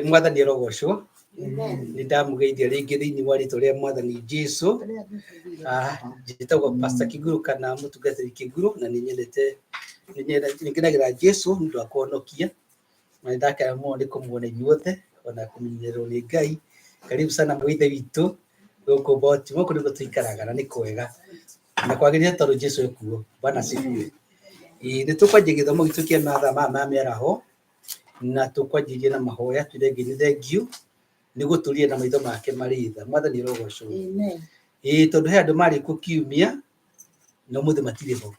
Mwathani arogocwo. Nĩ ndamũgeithia rĩngĩ thĩinĩ wa rĩtwa rĩa Mwathani Jesu. Njĩtagwo Pastor Kĩguru kana mũtungatĩri Kĩguru, na nĩ nyendete, nĩ ngenagĩra Jesu nĩ ũndũ wa kũhonokia, na nĩ ndakena mũno nĩ kũmuona inyuothe ona kũmenyererwo nĩ Ngai. Karibu sana mũrũ wa Ithe witũ gũkũ Baltimore, gũkũ nĩkuo tũikaraga na nĩ kwega na kwagĩrĩire tondũ Jesu ekuo. Bwana asifiwe. Nĩ tũkwanjia gĩthomo gitũ kĩa mathaa maya ma mĩaraho, na tũkwanjĩrĩria na mahoya twĩre Ngai nĩ thengiũ nĩ gũtũria na maitho make marĩ tha. Mwathani arogocwo. Ĩĩ, tondũ he andũ marĩ kuo kiumia na ũmũthĩ matirĩ ho.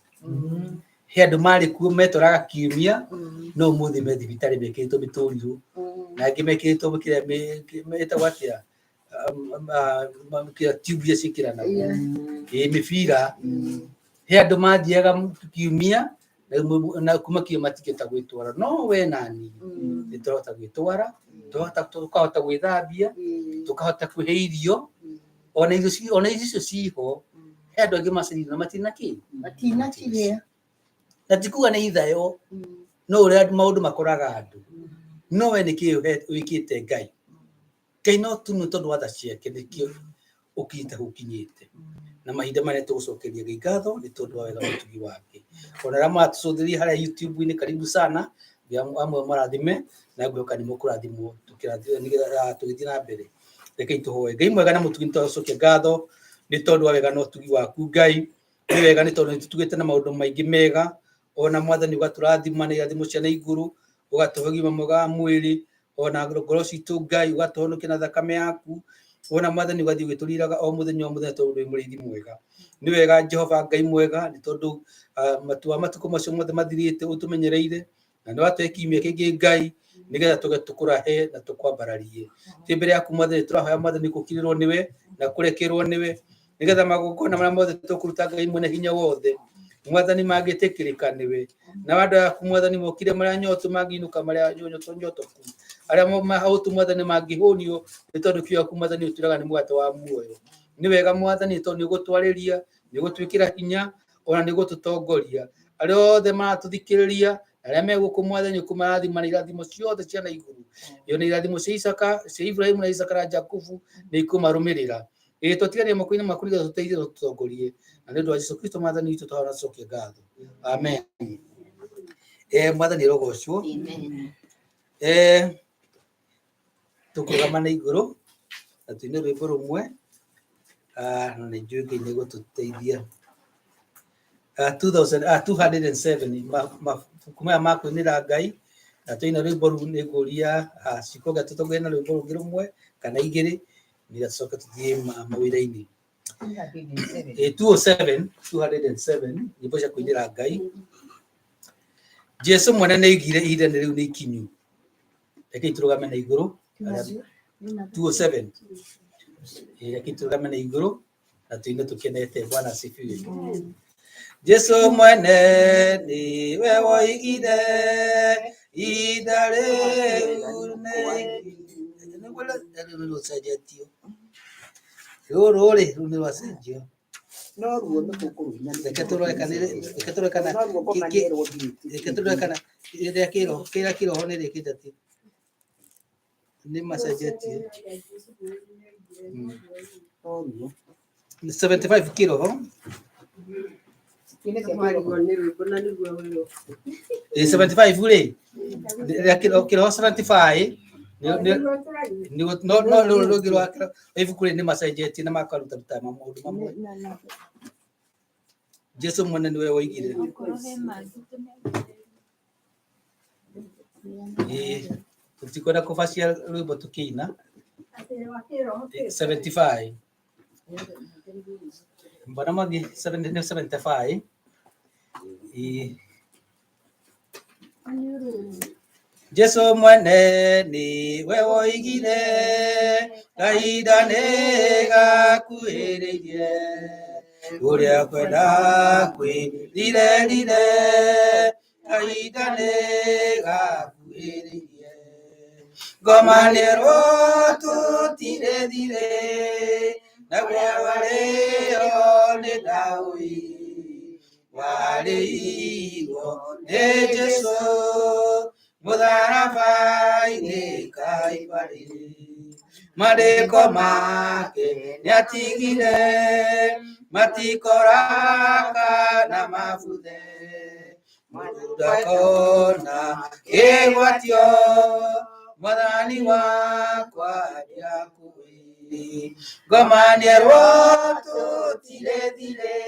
He andũ marĩ kuo metwaraga kiumia no ũmũthĩ me thibitarĩ mekĩrĩtwo mĩtũrirũ, na angĩ mekĩrĩtwo kĩrĩa ĩtagwo atĩa, kĩrĩa tube iria ciĩkĩranagwo, ĩĩ, mĩbira. He andũ mathiaga kiumia na kuma kiumia matingĩhota gwĩtwara, no we na niĩ nĩ tũrahota gwĩtwara, tũkahota gwĩthambia, tũkahota kwĩhe irio, ona irio ona irio icio ciho. He andũ angĩ macerire na matirĩ na kĩ, matinakĩrĩa. Na ti kuga nĩ ithayo, no ũrĩa maũndũ makoraga andũ. No we nĩ kĩ wĩkĩte Ngai? Ngai no tu nĩ tondũ wa tha ciake nĩkĩo ũkinyĩte hau ũkinyĩte. Na mahinda maya nĩtũgũcokeria Ngai ngatho nĩ tondũ wa wega na ũtugi wake. Ona arĩa maratũcũthĩrĩria harĩa YouTube-inĩ, karibu sana. Ngai amwe mũrathime na ngwĩhoka nĩ mũkũrathimwo nĩgetha tũgĩthiĩ na mbere. Rekei tũhoe. Ngai mwega na mũtugi, nĩtwagũcokia ngatho nĩ tondũ wa wega na ũtugi waku Ngai. Nĩ wega nĩ tondũ nĩtũtugĩte na maũndũ maingĩ mega, ona Mwathani ũgatũrathima na irathimo cia na igũrũ, ũgatũhe ũgima mwega wa mwĩrĩ, ona ngoro citũ Ngai ũgatũhonokia na thakame yaku, ona Mwathani ũgathiĩ ũgĩtũriraga o mũthenya o mũthenya tondũ wĩ mũrĩithi mwega. Nĩ wega Jehova Ngai mwega, nĩ tondũ matua matukũ macio mothe mathirĩte ũtũmenyereire, na nĩ watũhe kiumia kĩngĩ Ngai, nĩgetha tũge tũkũrahe na tũkwambararie. Twĩ mbere yaku Mwathani, tũrahoya Mwathani gũkirĩrwo nĩwe na kũrekerwo nĩwe, nĩgetha magongona marĩa mothe tũkũruta Ngai mwene hinya wothe, Mwathani, mangĩtĩkĩrĩka nĩwe. Na andũ aku Mwathani mokire marĩa anyotu mangĩinũka marĩa nyotoku, arĩa mahũtu Mwathani mangĩhũnio, nĩ tondũ kiugo gĩaku Mwathani ũtwĩraga nĩ mũgate wa muoyo. Nĩ wega Mwathani, tondũ nĩ ũgũtwarĩria, nĩ ũgũtwĩkĩra hinya, ona nĩ ũgũtũtongoria. Arĩa othe maratũthikĩrĩria, arĩa me gũkũ Mwathani, ũkũmarathima na irathimo ciothe cia na igũrũ. Iyo nĩ irathimo cia Isaka, cia Ibrahimu na Isaka na Jakubu nĩ ikũmarũmĩrĩra. Ĩĩ, tũtiganie moko-inĩ maku nĩgetha tũteithie na tũtongorie. Na nĩ ũndũ wa Jesu Kristo Mwathani witũ tũhoya na tũcokie ngatho. Amen. Mwathani arogocwo. Tũkũrũgama na igũrũ na tũine rwĩmbo rũmwe, na nĩ njũĩ Ngai nĩ egũtũteithia. 2000, 207, mabuku maya ma kũinĩra Ngai, na twaina rwĩmbo rũu nĩ ngũria Cikonge tũtongorie na rwĩmbo rũngĩ rũmwe kana igĩrĩ, nĩgetha tũcoke tũthiĩ mawĩra-inĩ. 207, 207, nyĩmbo cia kũinĩra Ngai. Jesu mwene nĩ oigire ihinda nĩ rĩu nĩ ikinyu. Rekei tũrũgame na igũrũ. 207. Rekei tũrũgame na igũrũ na tũine tũkenete. Bwana asifiwe. Jesu mwene nĩwe woigire ihinda rĩu nĩ ikinyu. Rũcenjetio rũrũ rĩ, rũu nĩ rwacenjio. No ruo nĩ tũkũrũina. Reke tũrore kana reke tũrore kana No ruo ngoma nĩ ĩrũthirĩtie. Reke tũrore kana kĩrĩa kĩroho, kĩrĩa kĩroho nĩ rĩkĩte atĩ nĩ macenjetie. No ruo. 75 kĩroho. Twine cia kĩroho. 75 rĩ, rĩrĩa kĩroho 75 no no rũrũ rũngĩ rwa ibuku rĩ nĩ macenjetie na makaruta ruta maũndũ mamwe. Jesu mwene nĩwe woigire. Ĩĩ, tũtikwenda kũbacia rwĩmbo tũkĩina. 75 mbona magi 75. Ĩĩ. Jesu mwene nĩwe woigire kahinda nĩ gakuhĩrĩirie, ũrĩa kwenda kwĩrirerire, kahinda nĩ gakuhĩrĩirie. Ngoma nĩrwo tũtirĩ thirĩ, naguo warĩo nĩ Daudi, warĩirwo nĩ Jesu. Mũtharaba-inĩ Kaibarĩ. Marĩko make nĩatigire, matikoraka na mabuthe. Mũndũ ndakona kĩgwatio, mwathani wakwa nĩakũĩ. Ngomanĩrwo tũtirĩ thirĩ,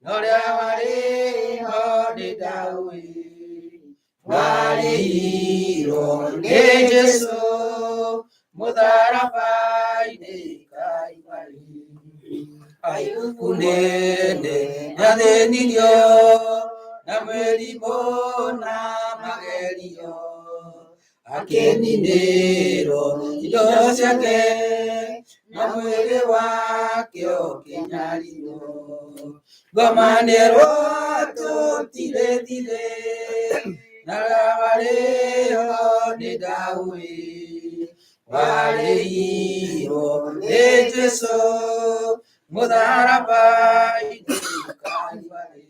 na ũrĩa warĩ ho nĩ ndaũĩ. Warĩhirwo nĩ Jesũ mũtharaba-inĩ Kaibarĩ. Ayubu nene nĩathĩnirio na mĩrimũ na magerio, akĩninĩrwo indo ciake na mwĩrĩ wake ũkĩnyarirwo. Ngomanĩrwo tũtirĩ thirĩ, na ũrĩa warĩ ho nĩ ndaũĩ. Warĩhirwo nĩ Jesũ mũtharaba-inĩ Kaibarĩ.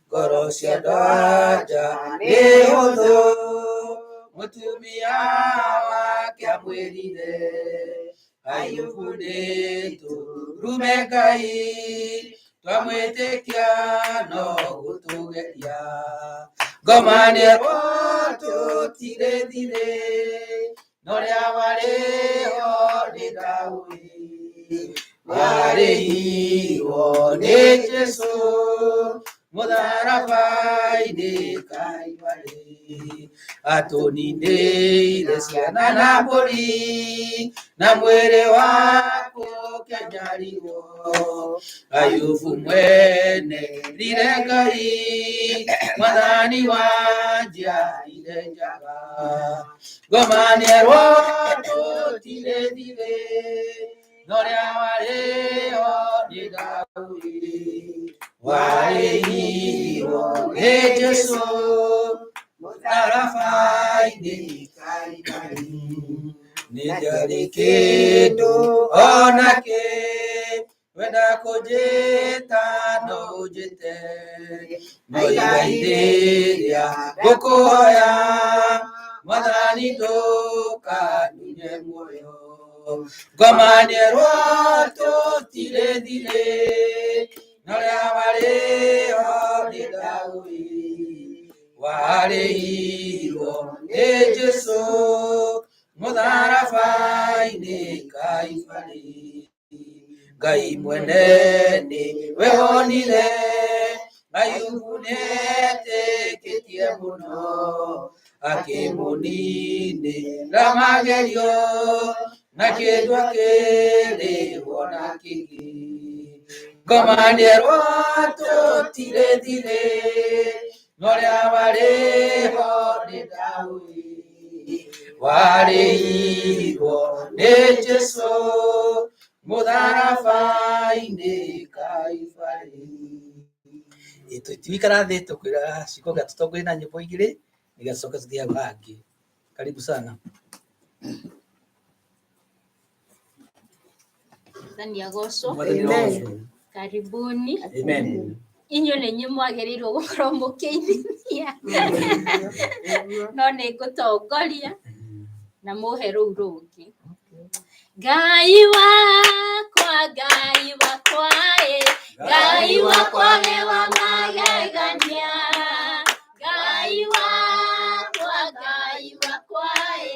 Ngoro cia andũ anja nĩ hũthũ, mũtumia wake amwĩrire, Ayubu nĩtũrume Ngai, twamwĩtĩkia no gũtũgeria. Ngomanĩrwo tũtirĩ thirĩ, na ũrĩa warĩ ho nĩ ndaũĩ. Warĩhirwo nĩ Jesũ mũtharaba-inĩ Kaibarĩ. Atũninĩire ciana na mbũri, na mwĩrĩ waku ũkĩnyarirwo. Ayubu mwene rire Ngai, mwathani wanjiarire njaga. Ngomanĩrwo tũtirĩ thirĩ, na ũrĩa warĩ ho nĩ ndaũĩ. Warĩhirwo nĩ Jesũ mũtharaba-inĩ Kaibarĩ. Nĩ njarĩ kĩndũ ona kĩ, wenda kũnjĩta no ũnjĩte, no igai rĩrĩa ngũkũhoya, mwathani ndũkanunye muoyo. Ngomanĩrwo tũtirĩ thirĩ, na ũrĩa warĩ ho nĩ ndaũĩ. Warĩhirwo nĩ Jesũ mũtharaba-inĩ Kaibarĩ. Ngai mwene nĩwe wonire, Ayubu nĩetĩkĩtie mũno, akĩmũninĩra magerio, na kĩndũ akĩrĩhwo na kĩngĩ. Ngomanĩrwo tũtirĩ thirĩ, na ũrĩa warĩ ho nĩ ndaũĩ. Warĩhirwo nĩ Jesũ mũtharaba-inĩ Kaibarĩ. Tũtigũikara thĩ, tũkwĩra ciugo gĩa tũtongorie na nyĩmbo igĩrĩ nĩgetha tũcoke tũthiĩ hau hangĩ. Karibu sana. Mwathani agocwo. Mwathani Amen. agocwo. Karibuni. Amen. Inyuĩ nĩ inyuĩ mwagĩrĩirwo gũkorwo mũkĩinithia, no nĩ ngũtongoria na mũhe rũu rũngĩ. Ngai wakwa, Ngai wakwa, ĩ, Ngai wakwa nĩ wa magegania. Ngai wakwa, Ngai wakwa, ĩ,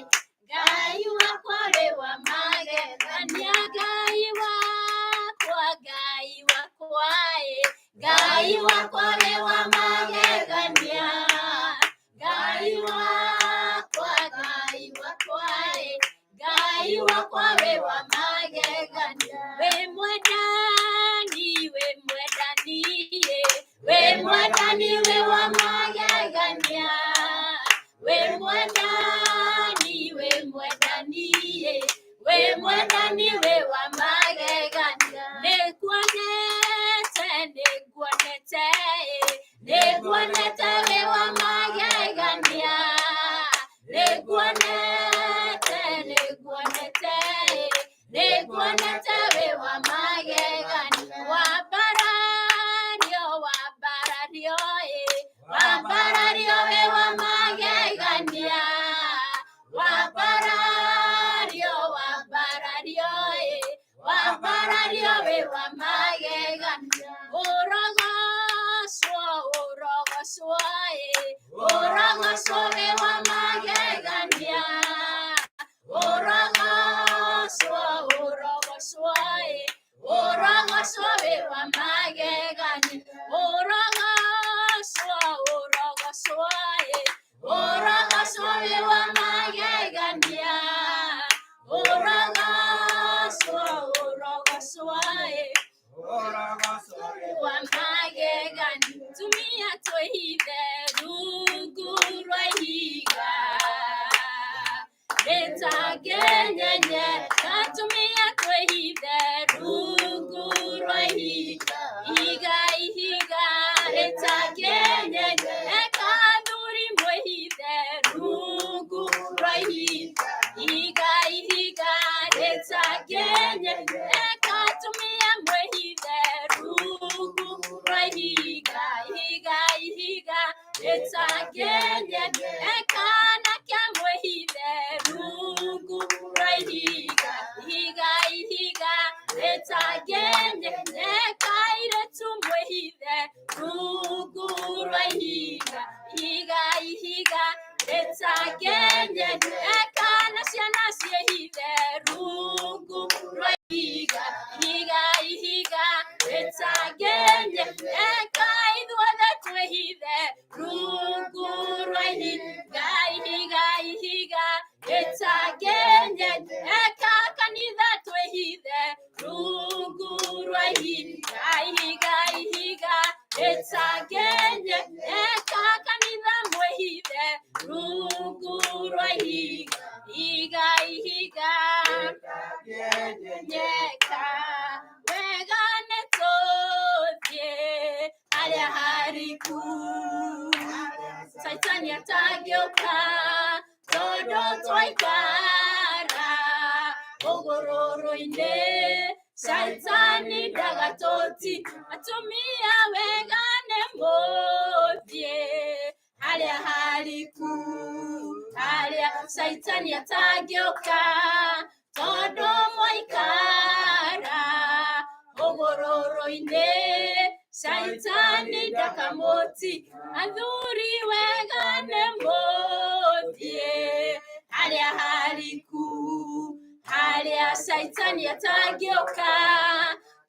Ngai wakwa nĩ wa magegania. Ngai wakwa, Ngai wakwa, ĩ, Ngai wakwa nĩ wa magegania. Ngai wakwa, Ngai wakwa, ĩ, Ngai wakwa wĩ wa magegania. Wĩ mwendani, wĩ mwendani, ĩ, wĩ mwendani wĩ wa magegania. Ũrogocwo wĩ wa magegania. Ũrogocwo, ũrogocwo, ĩ. Ũrogocwo wĩ wa magegania. Ũrogocwo, ũrogocwo, ĩ. Ũrogocwo wĩ wa magegania. Ũrogocwo, ũrogocwo, ĩ. Wa magegania. Tumia twĩhithe rungu rwa ihiga rĩtangĩnyenye. Atumia twĩhithe rungu rwa ihiga, ihiga, ihiga rĩtangĩnyenye. Eka athuri mwĩhithe rungu rwa ihiga, ihiga, ihiga rĩtangĩnyenye. Eka atumia mwĩhithe rungu rwa ihiga, ihiga, ihiga rĩtangĩnyenye. Eka anake mwĩhithe rungu rwa ihiga, ihiga, ihiga rĩtangĩnyenye. Eka airĩtu mwĩhithe rungu rwa ihiga, ihiga, ihiga rĩtangĩnyenye. Eka na ciana ciĩhithe rungu rwa ihiga, ihiga, ihiga rĩtangĩnyenye. Eka ithuothe twĩhithe rungu rwa ihiga, ihiga, ihiga rĩtangĩnyenye. Eka kanitha twĩhithe rungu rwa ihiga, ihiga, ihiga rĩtangĩnyenye. Eka kanitha mwĩhithe rungu rwa ihiga, ihiga, ihiga nyeka. Wega nĩ tũthiĩ harĩa hariku Saitani atangĩũka, tondũ twaikara ũgũrũrũ-inĩ Saitani ndagatũti. Atumia wega nĩ mũthiĩ harĩa hariku harĩa Saitani atangĩũka, tondũ mwaikara ũgũrũrũ-inĩ Saitani ndakamũti. Athuri wega nĩ mũthiĩ harĩa hariku harĩa Saitani atangĩũka,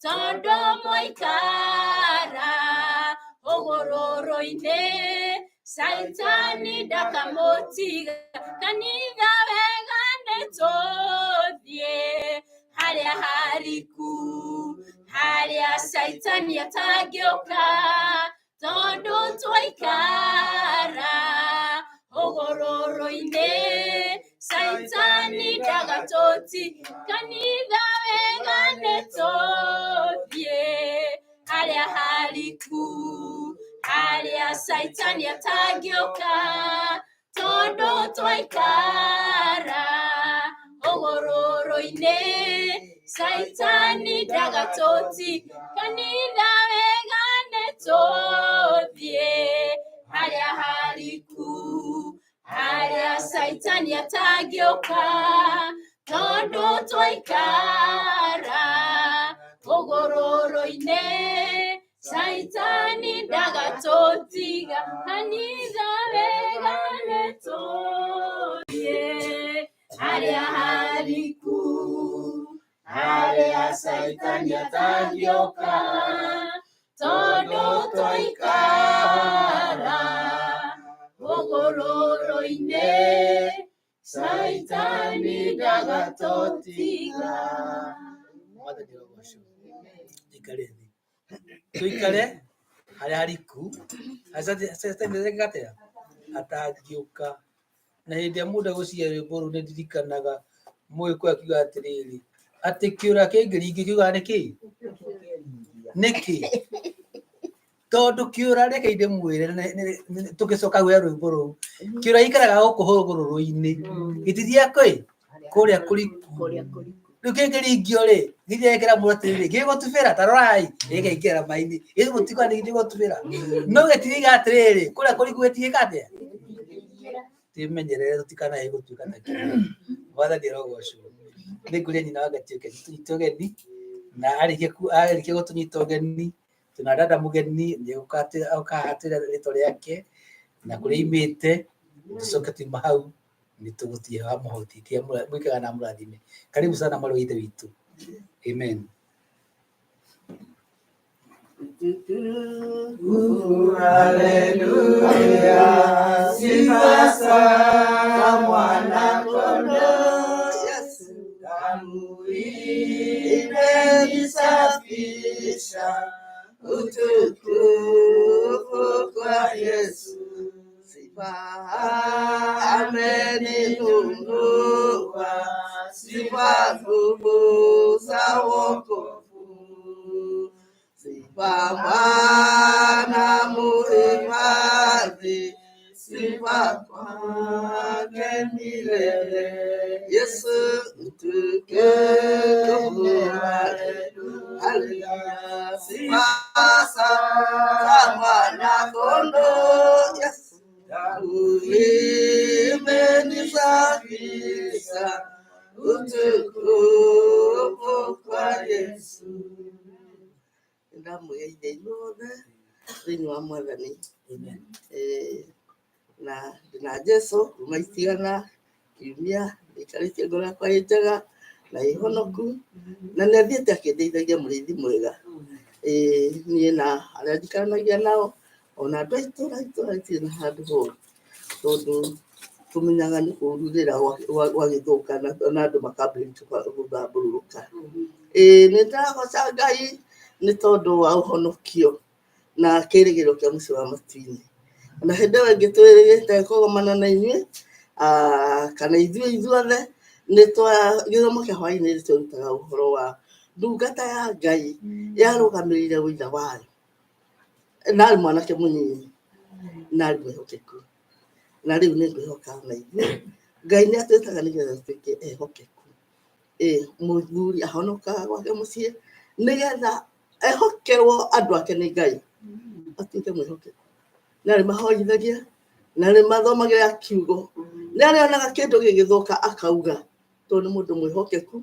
tondũ mwaikara ũgũrũrũ-inĩ Saitani ndakamũtiga. Kanitha wega nĩ tũthiĩ harĩa hariku harĩa Saitani atangĩũka, tondũ twaikara ũgũrũrũ-inĩ Saitani ndagatũti. Kanitha wega nĩ tũthiĩ harĩa hariku harĩa Saitani atangĩũka, tondũ twaikara ũgũrũrũ-inĩ Saitani ndagatũti. Kanitha wega nĩ tũthiĩ harĩa hariku harĩa Saitani atangĩũka, tondũ twaikara ũgũrũrũ-inĩ Saitani ndagatũtiga. Kanitha wega nĩ tũthiĩ harĩa hariku harĩa Saitani atangĩũka, tondũ twaikara ũgũrũrũ-inĩ Saitani ndagatũtiga. Mwathani arogocwo. Tuikare thĩ, tuikare harĩa hariku Saitani atĩa atangĩũka. Na hĩndĩ ĩrĩa mũndũ agũciria rwĩmbo rũu nĩ ndirikanaga mũgĩkũyũ akiuga atĩrĩrĩ, atĩ kĩũra kĩngĩringio kiugaga nĩkĩ nĩkĩ, tondũ kĩũra, reke ndĩmwĩre, tũgĩcoka gwĩa rwĩmbo rũu, kĩũra gĩikaraga gũkũ hũgũrũrũ-inĩ, gĩtithiaga kwĩ kũrĩa kũriku. Kũrĩa kũriku. Rĩu kĩngĩringio rĩ, gĩthiaga mũndũ atĩrĩrĩ, gĩgũtubĩra ta rorai, gĩkaingĩra maĩ-inĩ, gĩgũtigwa nĩ gĩgũtubĩra, no gĩtiriga atĩrĩrĩ, kũrĩa kũriku gĩtigĩka atĩa. Twĩmenyerere tũtikanae gũtuĩka ta kĩũra. Mwathani arogocwo. Nĩ ngũria nyina wa Ngai tuĩke tũnyite ũgeni, na arĩkia gũtũnyita ũgeni, twĩna dada mũgeni, nĩ egũka atwĩre rĩtwa rĩake na kũrĩa aimĩte. Tucoke tuima hau nĩ tũgũthiĩ ha mũhotithia mwĩkaga na mũrathime. Karibu sana mwarĩ wa ithe witũ. Amen. Haleluya, sifa za mwana kondoo Yesu. Damu imenisafisha, utukufu kwa Yesu. Sifa Ameninunua, sifa nguvu za wokovu. Sifa Bwana muhifadhi, sifa kwake milele. Yesu Tukufu, haleluya. Sifa Sifa za mwana kondoo Yesu damu imenisafisha, utukufu kwa Yesu. Ndamwgeithia inyuothe thĩinĩ wa Mwathani. Amen. Na ndĩna Jesũ kuma itigana kiumia ndĩikarĩtie ngoro yakwa ĩ njega na ĩ honoku na nĩ athiĩte akĩndeithagia mũrĩithi mwega. Niĩ na arĩa njikaranagia nao ona andũ a itũra itũra rĩtirĩ na handũ horu tondũ tũmenyaga nĩ kũrurĩra gwagĩthũka na andũ makambĩrĩria gũthambũrũrũka. Nĩ ndĩragoca Ngai nĩ tondũ wa ũhonokio na kĩrĩgĩrĩro kĩa mũciĩ wa matu-inĩ. Na hĩndĩ ĩyo ĩngĩ twĩrĩgĩte kũgomana na inyuĩ kana ithuĩ ithuothe nĩ twa gĩthomo kĩa hwaĩ-inĩ nĩ twerutaga ũhoro wa ndungata ya Ngai yarũgamĩrĩire ũira wayo na arĩ mwanake mũnini na arĩ mwĩhokeku na rĩu nĩ ngwĩhoka na ithuĩ Ngai nĩ atwĩtaga nĩgetha tũtuĩke ehokeku. Mũthuri ahonokaga gwake mũciĩ nĩgetha ehokerwo andũ ake nĩ Ngai atuĩke mwĩhokeku na arĩ mahoithagia na arĩ mathomagĩra kiugo nĩ arĩonaga kĩndũ gĩgĩthũka akauga tondũ nĩ mũndũ mwĩhokeku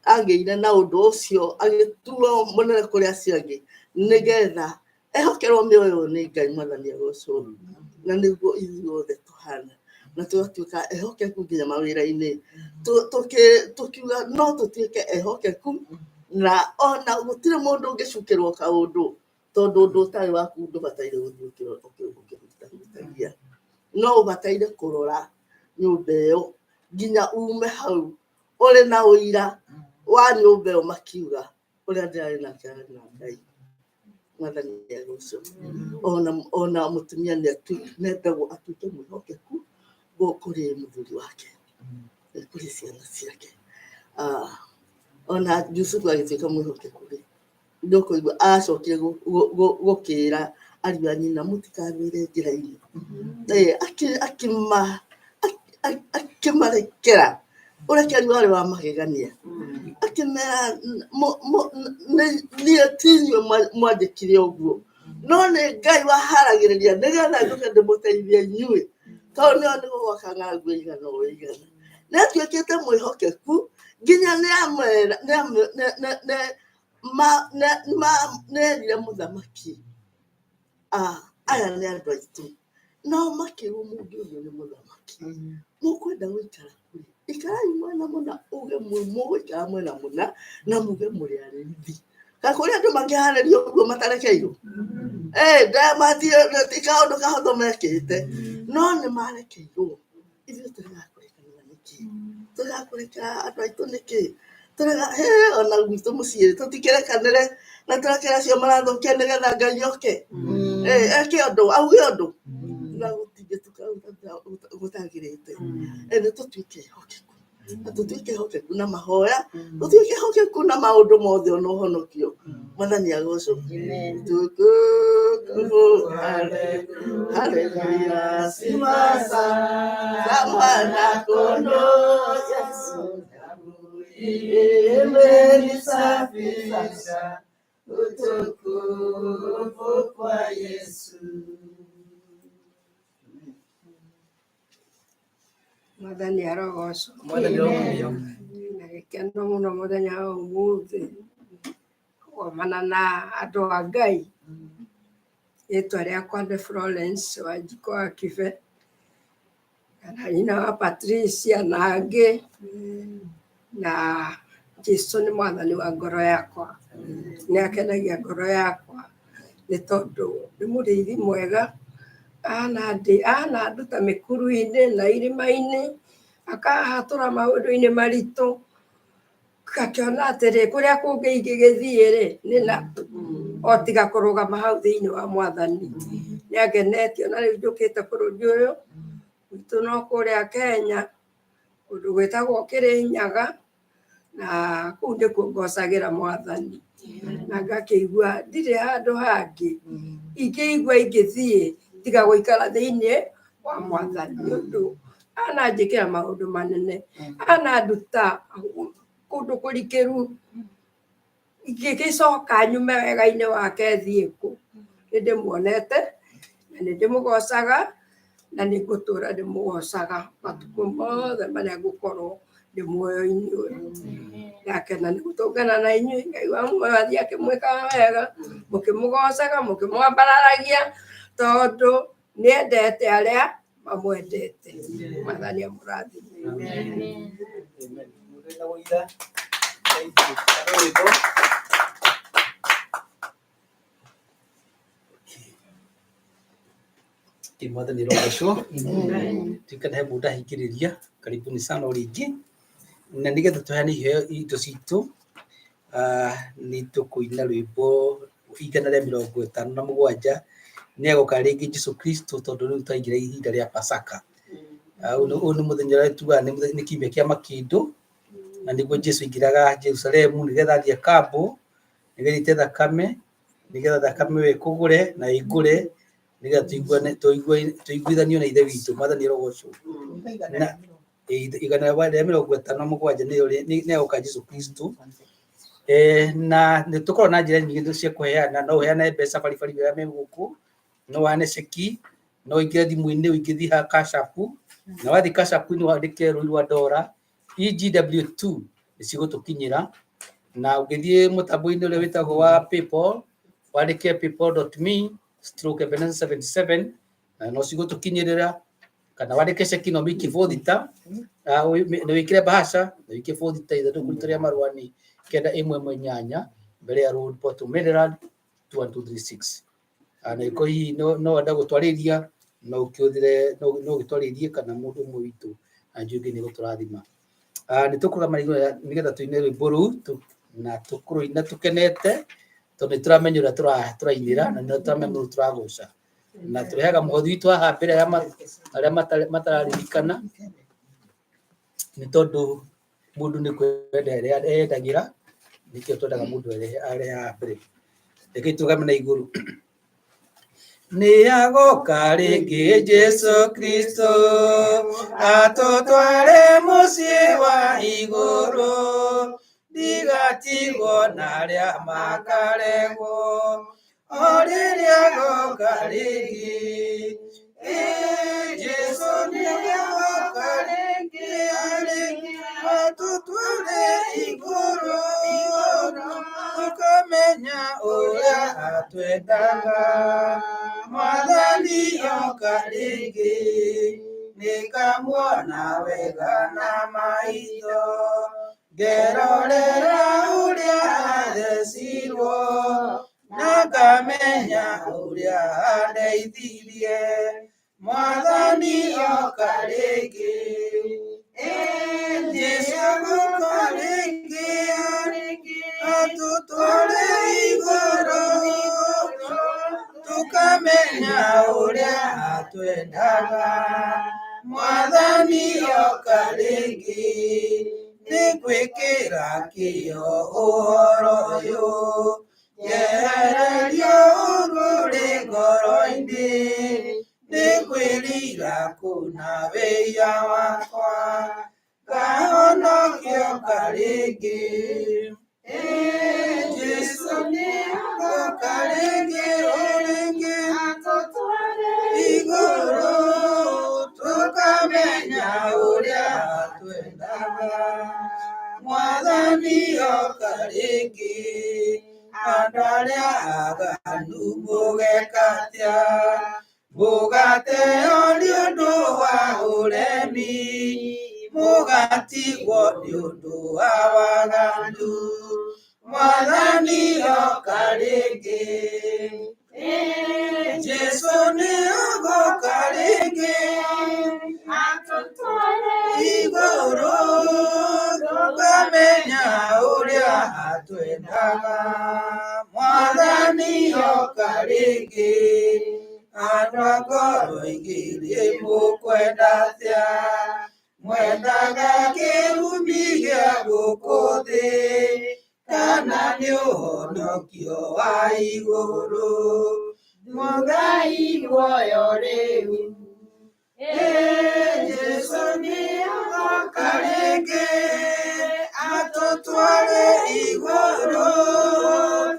agĩire na ũndũ ũcio agĩtuo mũnene kũrĩ acio angĩ nĩgetha ehokerwo mĩoyo nĩ Ngai Mwathani agocwo na nĩguo ithuothe tũhana na tũgatuĩka ehokeku nginya mawĩra-inĩ tũkiuga no tũtuĩke ehokeku na ona gũtirĩ mũndũ ũngĩcukĩrwo kaũndũ tondũ ũndũ ũtarĩ waku ndũbataire gũthiĩ ũkĩhutahutagia no ũbataire kũrora nyũmba ĩyo nginya ume hau ũrĩ na ũira wa nyũmba ĩyo makiuga ũrĩa ndĩrarĩ nake arĩ na Ngai Mwathani agocwo. Ona mũtumia nĩendagwo atuĩke mwĩhokeku kũrĩ mũthuri wake kũrĩ ciana ciake. Ona Jusufu agĩtuĩka mwĩhokeku rĩ ndũkũigua acokire gũkĩra ariũ a nyina mũtikanĩre njĩra-inĩ. Akĩmarekera ũrekeri warĩ wa magegania akĩmera niĩ ti inyuĩ mwanjĩkire ũguo no nĩ Ngai waharagĩrĩria nĩgetha njũke ndĩmũteithie inyuĩ tondũ nĩo nĩ gũgwaka ng'aragu ĩigana ũũ ĩigana. Nĩ atuĩkĩte mwĩhokeku nginya nĩerire mũthamaki aya nĩ andũ aitũ nao makĩrwo mũngĩũrio nĩ mũthamaki mũkwenda gũikara kũrĩ ikarai mwena mũna uge mũgũikara mwena mũna na muge mũrĩ arĩithi. Ka kũrĩ andũ mangĩharĩria ũguo matarekeirwo ti kaũndũ kahũthũ mekĩte no nĩ marekeirwo. Ithuĩ tũregaga kũrekanĩra nĩkĩ? Tũregaga kũrekera andũ aitũ nĩkĩ? Tũrega ona gwitũ mũciĩ tũtikĩrekanĩre na tũrekere acio marathũkia nĩgetha Ngai oke eke ũndũ auge ũndũ na gũtingĩtuĩka gũtagĩrĩte. Nĩ tũtuĩke ehokeku na tũtuĩke ehokeku na mahoya tũtuĩke ehokeku na maũndũ mothe ona ũhonokio. Mwathani agocwo. Tukufu haleluya Sifa za mwana kondoo Yesu, damu imenisafisha, utukufu kwa Yesu. Mwathani arogocwo. Mwathani arogocwo. Na gĩkeno mũno mũthenya wa ũmũthĩ kũgomana na andũ a Ngai. Rĩtwa rĩakwa nĩ Florence Wanjikũ wa Kibe. Kana nyina wa Patricia na angĩ, na Jesu nĩ mwathani wa ngoro yakwa, nĩ akenagia ngoro yakwa nĩ tondũ nĩ mũrĩithi mwega, ananduta mĩkuru-inĩ na irĩma-inĩ, akahatũra maũndũ-inĩ maritũ, ngakĩona atĩrĩ kũrĩa kũngĩ ingĩgĩthiĩ rĩ nĩ na o tiga kũrũgama hau thĩinĩ wa mwathani. Nĩ angenetio na rĩu njũkĩte bũrũri ũyũ witũ no kũrĩa Kenya, kũndũ gwĩtagwo Kĩrĩnyaga, na kũu nĩkuo ngocagĩra mwathani, na ngakĩigua ndirĩ handũ hangĩ ingĩigua ingĩthiĩ tiga gũikara thĩinĩ wa mwathani, nĩ ũndũ ananjĩkĩra maũndũ manene, ananduta kũndũ kũrikĩru, ingĩgĩcoka nyume wega-inĩ wake thiĩ kũ. Nĩ ndĩmuonete na nĩ ndĩmũgocaga na nĩ ngũtũra ndĩmũgocaga matukũ mothe marĩa ngũkorwo ndĩ muoyo-inĩ ũyũ. Ndakena nĩ gũtũngana na inyuĩ, Ngai wa muoyo athiĩ akĩmwĩkaga wega, mũkĩmũgocaga, mũkĩmwambararagia, tondũ nĩ endete arĩa mamwendete. Mwathani amũrathime. Amen. Mũthenya wa ira. Thank you. Kana rwĩmbo. Okay, mwathani rogocwo. Tuikane he mũndũ ahingĩrĩria. Karibuni sana o rĩngĩ. Na nĩgetha tũheane iheo indo citũ, nĩ tũkũina rwĩmbo 157 nĩ agoka rĩngĩ Jesu Kristo, tondũ rĩu twaingĩra ihinda rĩa Pasaka. Ũyũ nĩ mũthenya ũrĩa tugaga nĩ kiumia kĩa makĩndũ, na nĩguo Jesu aingĩraga Jerusalemu nĩgetha athiĩ akambwo, nĩgetha aite thakame, nĩgetha thakame ĩyo ĩkũgũre na ĩngũre, nĩgetha tũiguithanio na Ithe witũ. Mwathani arogocwo. Na 157 nĩyo nĩ agoka Jesu Kristo. Na nĩ tũkoragwo na njĩra nyingĩ cia kũheana, no ũheane mbeca baribari arĩa me gũkũ, no ũheane ceki, no ũingĩre thimũ-inĩ ũingĩthie ha Cash App, na wathiĩ Cash App-inĩ wandĩke rũri rwa ndora EGW2 nĩ cigũtũkinyĩra, na ũngĩthiĩ mũtambo-inĩ ũrĩa wĩtagwo wa PayPal, wandĩke paypal.me/Ebenezer77 na no cigũtũkinyĩrĩra, kana wandĩke ceki no wĩikie 40, na wĩkĩre bahasha na wĩikie 40, ithandũkũ ritũ rĩa marũa nĩ 918 mbere ya Road, Port Maryland 21236. Na ĩkorwo hihi no wenda gũtwarĩria, no ũkĩhũthĩre, no ũgĩtwarĩrie kana mũndũ ũmwe witũ, na njũĩ Ngai nĩ egũtũrathima. Nĩ tũkũrũgama nĩgetha tũine rwĩmbo rũu, na tũkũrũina tũkenete, tondũ nĩ tũramenya ũrĩa tũrainĩra na nĩ tũramenya ũrĩa tũragoca, na tũrehaga mũhothi witũ haha mbere ya arĩa matararirikana, nĩ tondũ mũndũ nĩ kwenda eyendagĩra, nĩkĩo twendaga mũndũ arehe haha mbere. Rekei tũrũgame na igũrũ. Nĩ agoka rĩngĩ Jesu Kristo, atũtware mũciĩ wa igũrũ, ndigatigwo na arĩa makaregwo, o rĩrĩa agoka rĩngĩ. Jesu nĩ agoka rĩngĩ, rĩngĩ atũtware igũrũ, tũkamenya ũrĩa atwendaga. Mwathani oka rĩngĩ, nĩngamuona wega na maitho, ngerorera ũrĩa athecirwo, na ngamenya ũrĩa andeithirie. Mwathani oka rĩngĩ, Jesu agoka rĩngĩ, atũtware igũrũ, tũkamenya ũrĩa atwendaga. Mwathani oka rĩngĩ, nĩ gwĩkĩra kĩyo ũhoro ũyũ, njehererio ũru ũrĩ ngoro-inĩ, nĩ kwĩrira kũna wĩhia wakwa, ngahonokio rĩngĩ. Jesu nĩ agoka rĩngĩ, rĩngĩ igũrũ, tũkamenya ũrĩa atwendaga. Mwathani oka rĩngĩ, andũ arĩa aganu mũgeka atĩa? Mũgateo nĩ ũndũ wa ũremi, mũgatigwo nĩ ũndũ wa waganu. Mwathani oka rĩngĩ. Jesũ nĩ ũgũka rĩngĩ. Igũrũ tũkamenya ũrĩa atwendaga. Mwathani oka rĩngĩ. Andũ a ngoro igĩrĩ mũkwenda atĩa? Mwendaga kĩrumi gĩa gũkũ thĩ kana nĩ ũhonokio wa igũrũ? Mũgai muoyo rĩu. Jesũ nĩ agoka rĩngĩ atũtware igũrũ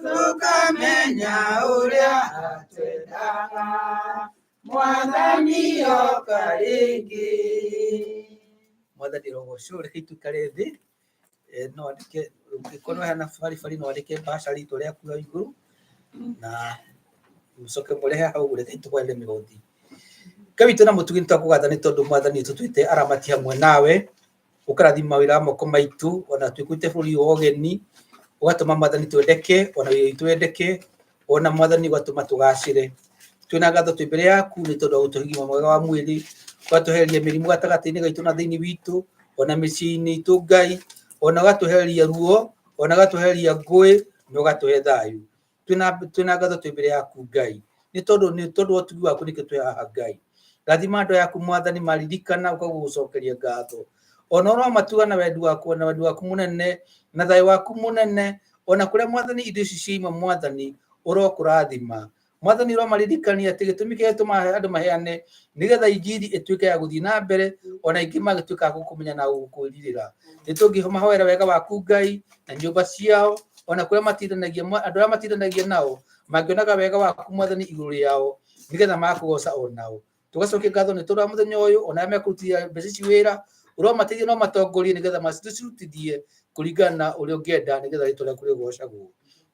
tũkamenya ũrĩa atwendaga. Mwathani oka rĩngĩ. Mwathani rogocwo, reke tũikare thĩ. No andĩke ũngĩkorwo hena baribari no andĩke mbaca rĩtwa rĩaku hau igũrũ na mũcoke mũrehe hau, reke tũgwethe mĩhothi. Ngai witũ na mũtugi, nĩ twakũgatha nĩ tondũ Mwathani tũtuĩte aramati hamwe nawe, ũkarathima mawĩra wa moko maitũ ona twĩkũte bũrũri wa ũgeni, ũgatũma Mwathani twendeke ona wĩra witũ wendeke, ona Mwathani ũgatũma tũgacĩre. Twĩna ngatho twĩ mbere yaku nĩ tondũ wa gũtũhe ũgima mwega wa mwĩrĩ, ũgatũhereria mĩrimũ gatagatĩ-inĩ gaitũ na thĩinĩ witũ ona mĩciĩ-inĩ itũ Ngai, ona ũgatũhereria ruo, ona ũgatũhereria ngũĩ na ũgatũhe thayũ. Twĩna ngatho twĩ mbere yaku Ngai nĩ tondũ wa ũtugi waku nĩkĩo twĩ haha Ngai. Rathima andũ yaku Mwathani, maririkana ũkagũcokeria ngatho. Ona ũromatuga na wendi waku, na wendi waku mũnene na thayũ waku mũnene, ona kũrĩa Mwathani indo ici ciaima Mwathani ũrokũrathima. Mwathani ũromaririkania atĩ gĩtũmi kĩrĩa gĩtũmaga andũ maheane nĩgetha injiri ĩtuĩke ya gũthiĩ na mbere, ona aingĩ magĩtuĩka a gũkũmenya na gũkwĩrirĩra. Nĩ tũngĩmahoera wega waku Ngai na nyũmba ciao, ona kũrĩa matindanagia, andũ arĩa matindanagia nao mangĩonaga wega waku Mwathani igũrũ rĩao nĩgetha magakũgoca onao. Tũgacokia ngatho nĩ tondũ wa mũthenya ũyũ, ona arĩa mekũrutithia mbeca ici wĩra ũromateithia no matongorie nĩgetha macirutithie kũringana na ũrĩa ũngĩenda nĩgetha rĩtwa rĩaku rĩgocagwo.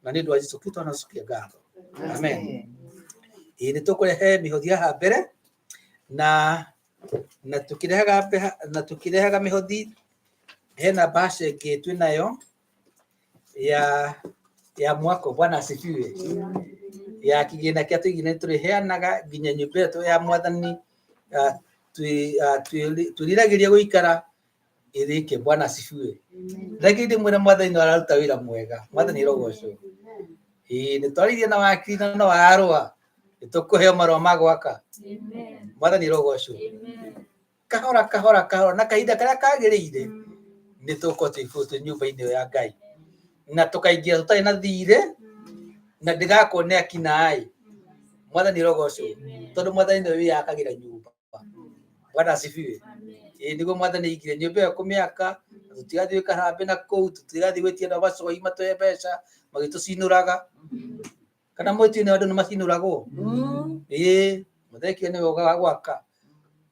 Na nĩ ũndũ wa Jesũ Kristo anacokia ngatho. Amen. Ĩĩ nĩ tũkũrehe mĩhothi haha mbere na tũkĩrehaga na tũkĩrehaga mĩhothi hena mbaca ĩngĩ twĩnayo ya mwako. Bwana asifiwe. Ya kĩgĩna kĩa tũigĩna tũrĩheanaga nginya nyũmba ĩyo ya Mwathani twĩriragĩria gũikara ĩrĩke. Bwana asifiwe. Reke ndĩmwĩre Mwathani no araruta wĩra mwega. Mwathani rogocwo. Ĩĩ nĩ twaririe na wakiri na no ararũa nĩ tũkũheo marũa ma gwaka. Mwathani rogocwo. Kahora kahora kahora na kahinda karĩa kagĩrĩire nĩ tũgũkorwo twĩ nyũmba-inĩ ĩyo ya Ngai na tũkaingĩra tũtarĩ na thirĩ na ndĩgakorwo nĩ akinaĩ. Mwathani rogocwo tondũ Mwathani nĩwe wĩyakagĩra nyũmba. Bwana asifiwe. Ĩĩ nĩguo Mwathani aigire nyũmba ĩyo kũmĩaka, na tũtigathiĩ gwĩka harambee na kũu, tũtigathiĩ gwĩtia andũ a macoi matũhe mbeca magĩtũcinũraga. Kana mwĩtio-inĩ andũ nĩ macinũragwo? Ĩĩ mũthekio nĩwe ũgaga gwaka.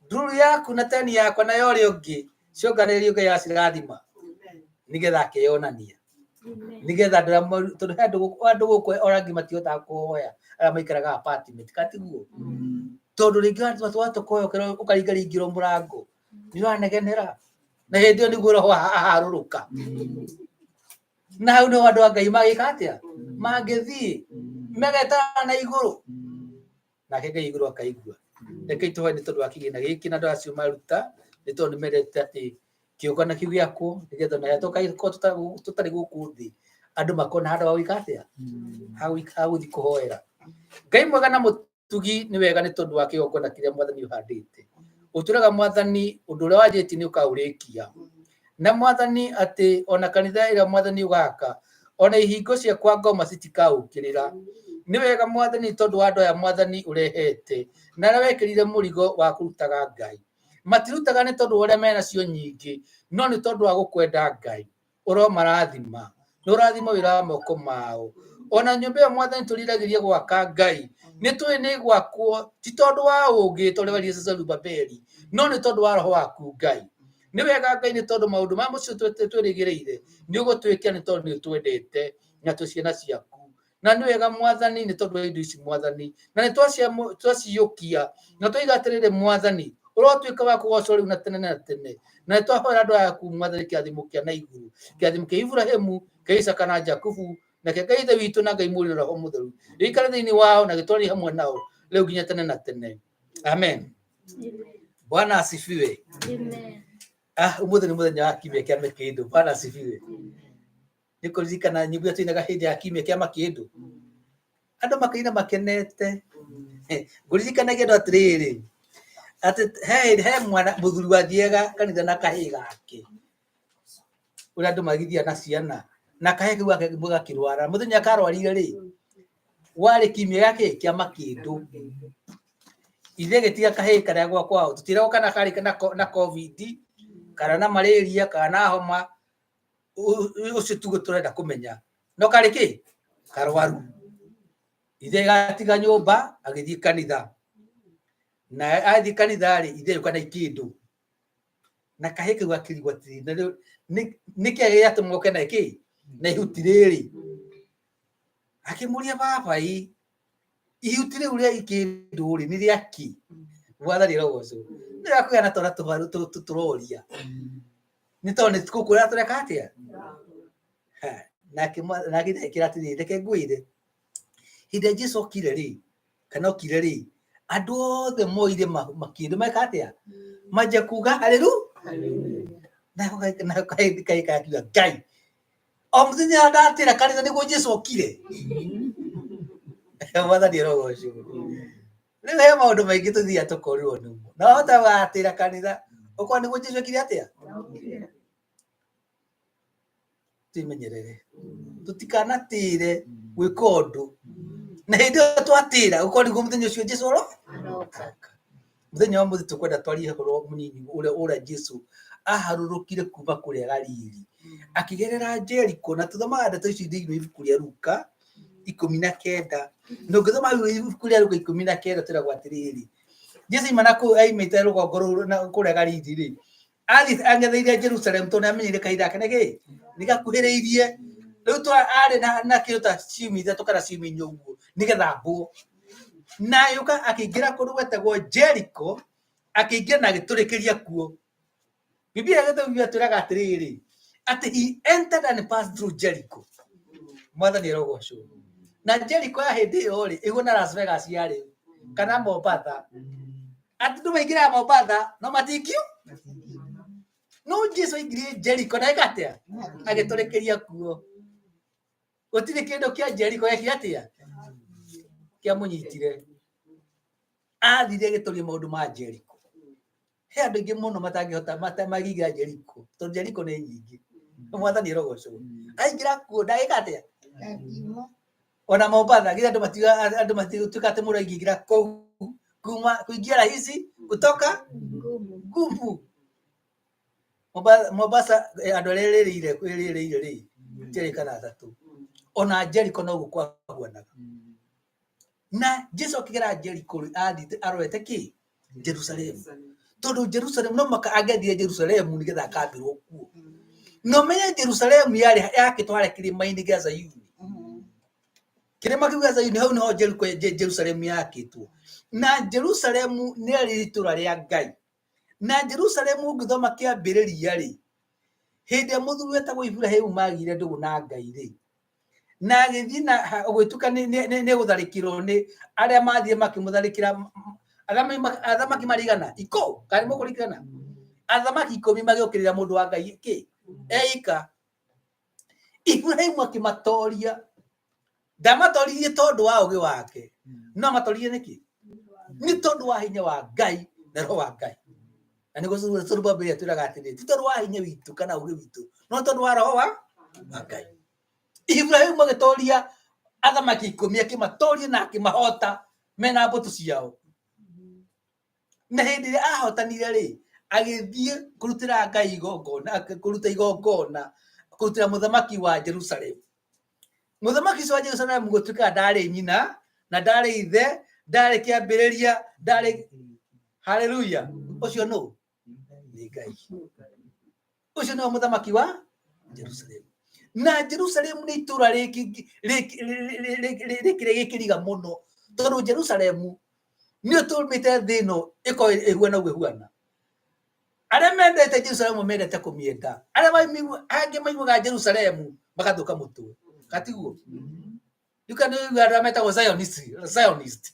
Ndururu yaku na teni yakwa na ya ũrĩa ũngĩ cionganĩrĩrio Ngai acirathima nĩgetha akeyonania nĩgetha andũ arĩa tondũ he andũ gũkũ ona angĩ matihotaga kũhoya arĩa maikaraga apartment katiguo tondũ rĩngĩ watu kũhoya ũkaringaringĩrwo mũrango nĩ ũranegenera na hĩndĩ ĩyo nĩguo roho aharũrũka na hau nĩho andũ a Ngai magĩka atĩa mangĩthiĩ megetara na igũrũ nake Ngai igũrũ akaigua. Reke tũhoe nĩ tondũ wa kĩgĩna gĩkĩ na andũ acio maruta nĩ tondũ nĩ mendete atĩ kĩũngano kĩu gĩakwo nĩgetha ona rĩrĩa tũgakorwo tũtarĩ gũkũ thĩ andũ makona handũ ha gwĩka atĩa ha gũthiĩ kũhoera. Ngai mwega na mũtugi nĩ wega nĩ tondũ wa kĩgongona kĩrĩa Mwathani ũhandĩte. Ũtũraga Mwathani ũndũ ũrĩa wanjĩtie nĩ ũkaũrĩkia. Na Mwathani atĩ ona kanitha ĩrĩa Mwathani ũgaka ona ihingo cia kwa ngoma citikaũkĩrĩra. Nĩ wega Mwathani tondũ wa andũ aya Mwathani ũrehete na arĩa wekĩrire mũrigo wa kũrutaga Ngai. Matirutaga nĩ tondũ wa ũrĩa menacio nyingĩ no nĩ tondũ wa gũkwenda Ngai. Ũromarathima nĩ ũrathima wĩra wa moko mao. Ona nyũmba ĩyo Mwathani tũriragĩria gwaka Ngai nĩ tũĩ nĩ gwakwo ti tondũ wa ũũgĩ ta ũrĩa werire Zerubabeli no nĩ tondũ wa roho waku Ngai. Nĩ wega Ngai nĩ tondũ maũndũ ma mũciĩ twĩrĩgĩrĩire nĩ ũgũtwĩkĩra nĩ tondũ nĩ ũtwendete na twĩ ciana ciaku. Na nĩ wega Mwathani nĩ tondũ wa indo ici Mwathani, na nĩ twaciyũkia na twaiga atĩrĩrĩ Mwathani, ũrotuĩka wa kũgocwo rĩu na tene na tene. Na nĩ twahoera andũ aya aku Mwathani kĩrathimo kĩa na igũrũ, kĩrathimo kĩa Iburahĩmu, kĩa Isaka na Jakubu, na kĩa Ngai Ithe witũ na Ngai Mũriũ na Roho Mũtheru, gĩikare thĩinĩ wao na gĩtũũranie hamwe nao rĩu nginya tene na tene. Amen. Bwana asifiwe. Amen. Ah, ũmũthĩ nĩ mũthenya wa kiumia kĩa mĩkĩndũ. Bwana asifiwe. Nĩ kũririkana nyĩmbo iria tũinaga hĩndĩ ya kiumia kĩa makĩndũ, andũ makaina makenete. Ngũririkanagia andũ atĩrĩrĩ, atĩ he mwana mũthuri wathiaga kanitha na kahĩĩ gake, ũrĩa andũ magĩthiaga na ciana, na kahĩĩ kau gake gakĩrwara. Mũthenya karwarire rĩ, warĩ kiumia gĩake kĩa makĩndũ, ithe agĩtiga kahĩĩ karĩa gwa kwao, tũtiragwo kana karĩ na COVID kana na malaria kana na homa, ũcio tuguo tũrenda kũmenya, no karĩ kĩ karwaru. Ithe gatiga nyũmba agĩthiĩ kanitha, na athiĩ kanitha rĩ, ithe agĩũka na ikĩndũ, na kahĩĩ kau gakĩrigwo atĩrĩrĩ, na rĩu nĩkĩ gĩatũma oke na kĩ na ihuti rĩrĩ? Akĩmũria, baba ĩ, ihuti rĩu rĩa ikĩndũ rĩ, nĩ rĩa kĩ? Mwathani arogocwo. Nĩ wega kũgĩa na twana tũrwaru tũroria, nĩ tondũ nĩ tũgũkwĩra tũreka atĩa. Ha, nake nake ithe akĩra atĩrĩrĩ, reke ngwĩre, hĩndĩ ĩrĩa Jesu okire rĩ, kana okire rĩ, andũ othe moire makĩndũ meka atĩa? Manjia kuga halelu. Nako kahĩndĩ kakiuga, Ngai, o mũthenya ndatĩra kanitha nĩguo Jesu okire. Mwathani arogocwo. Rĩu he maũndũ maingĩ tũthiaga tũkorirwo nĩmo, na wahota watĩra kanitha ũkorwo nĩguo Jesu ekire atĩa. Twĩmenyerere tũtikanatĩre gwĩka ũndũ, na hĩndĩ ĩyo twatĩra gũkorwo nĩguo mũthenya ũcio Jesu oro aroka. Mũthenya wa mũthĩ tũkwenda twarie ũhoro mũnini ũrĩa Jesu aharũrũkire kuma kũrĩa Galili akĩgerera Jeriko, na tũthomaga ndeto ici thĩinĩ wa ibuku rĩa Luka 19. Na ũngĩthoma ibuku rĩa Luka 19, twĩragwo atĩrĩrĩ, Jesu aima na kũu aimĩte rũgongo rũu na kũrĩa Galili rĩ, athiĩ ang'etheire Jerusalem tondũ nĩamenyire kahinda gake nĩkĩ nĩ gakuhĩrĩirie. Rĩu arĩ na kĩndũ ta ciumia 3 kana ciumia 4 ũguo nĩgetha ambwo. Na agĩũka akĩingĩra kũndũ gwetagwo Jeriko, akĩingĩra na agĩtũrĩkĩria kuo. Biblia ĩtwĩraga atĩrĩrĩ, atĩ he entered and passed through Jericho. Mwathani arogocwo. Na Jericho ya hĩndĩ ĩyo rĩ, ĩhuana Las Vegas ya rĩu kana Mombatha. Atĩ andũ maingĩraga Mombatha no matingĩu. No Jesu aingĩrire Jericho na eka atĩa? Agĩtũrĩkĩria kuo. Gũtirĩ kĩndũ kĩa Jericho gĩekire atĩa? Kĩamũnyitire. Athire agĩtũria maũndũ ma Jericho. He andũ aingĩ mũno matangĩhota mangĩingĩra Jeriko, tondũ Jeriko nĩ nyingĩ. Mwathani arogocwo. Aingĩra kuo ndagĩka atĩa? Ona Mombatha githĩ andũ matiga andũ matigũtuĩka atĩ mũndũ aingĩingĩra kũu kuma kuingia rahisi kutoka ngumu. Mombasa andũ arĩa ĩrĩrĩire ĩrĩrĩire rĩ ti erĩ kana atatũ. Ona Jeriko noguo kwahuanaga. Na Jesu akĩgera Jeriko rĩ, athiĩte arorete kĩ? Jerusalemu. Tondũ Jerusalemu no mũhaka angĩathiire Jerusalemu nĩgetha akambĩrwo kuo. Na ũmenye Jerusalemu yarĩ yakĩtwo harĩa kĩrĩma-inĩ gĩa Zayuni. Kĩrĩma kĩu gĩa Zayuni hau nĩho Jerusalemu yakĩtwo. Na Jerusalemu nĩarĩ itũũra rĩa Ngai. Na Jerusalemu ũngĩthoma kĩambĩrĩria rĩ, hĩndĩ ĩrĩa mũthuri wetagwo Iburahĩmu magĩire ndũgũ na Ngai rĩ, na agĩthiĩ na gũgĩtuĩka nĩ gũtharĩkĩrwo nĩ arĩa mathiĩ makĩmũtharĩkĩra, athamaki marigana ikũ kana nĩ mũkũririkana athamaki 10 magĩũkĩrĩra mũndũ wa Ngai kĩ eika. Iburahĩmu akĩmatoria. Ndamatoririe tondũ wa ũgĩ wake, no amatoririe nĩkĩ? Nĩ tondũ wa hinya wa Ngai na roho wa Ngai. Na nĩguo Zerubabeli atwĩraga atĩrĩrĩ, ti tondũ wa hinya witũ kana ũgĩ witũ, no tondũ wa roho wa Ngai. Iburahĩmu agĩtoria athamaki 10, akĩmatoria na akĩmahota mena mbũtũ ciao. Na hĩndĩ ĩrĩa ahotanire rĩ, agĩthiĩ kũrutĩra Ngai igongona, kũruta igongona, kũrutĩra mũthamaki wa Jerusalemu. Mũthamaki ũcio wa Jerusalemu gũtuĩka ndarĩ nyina na ndarĩ ithe, ndarĩ kĩambĩrĩria, ndarĩ haleluya. Ũcio nũ? Nĩ Ngai. Ũcio nĩwe mũthamaki wa Jerusalemu. Na Jerusalemu nĩ itũra rĩkĩrĩ gĩkĩriga mũno, tondũ Jerusalemu nĩyo tũmĩte thĩ ĩno ĩkorwo ĩhuana ũguo ĩhuana. Arĩa mendete Jerusalemu mendete kũmĩenda, arĩa angĩ maiguaga Jerusalemu magathũka mũtwe, gatiguo? Rĩu kana nĩ arĩa metagwo Zionist, Zionist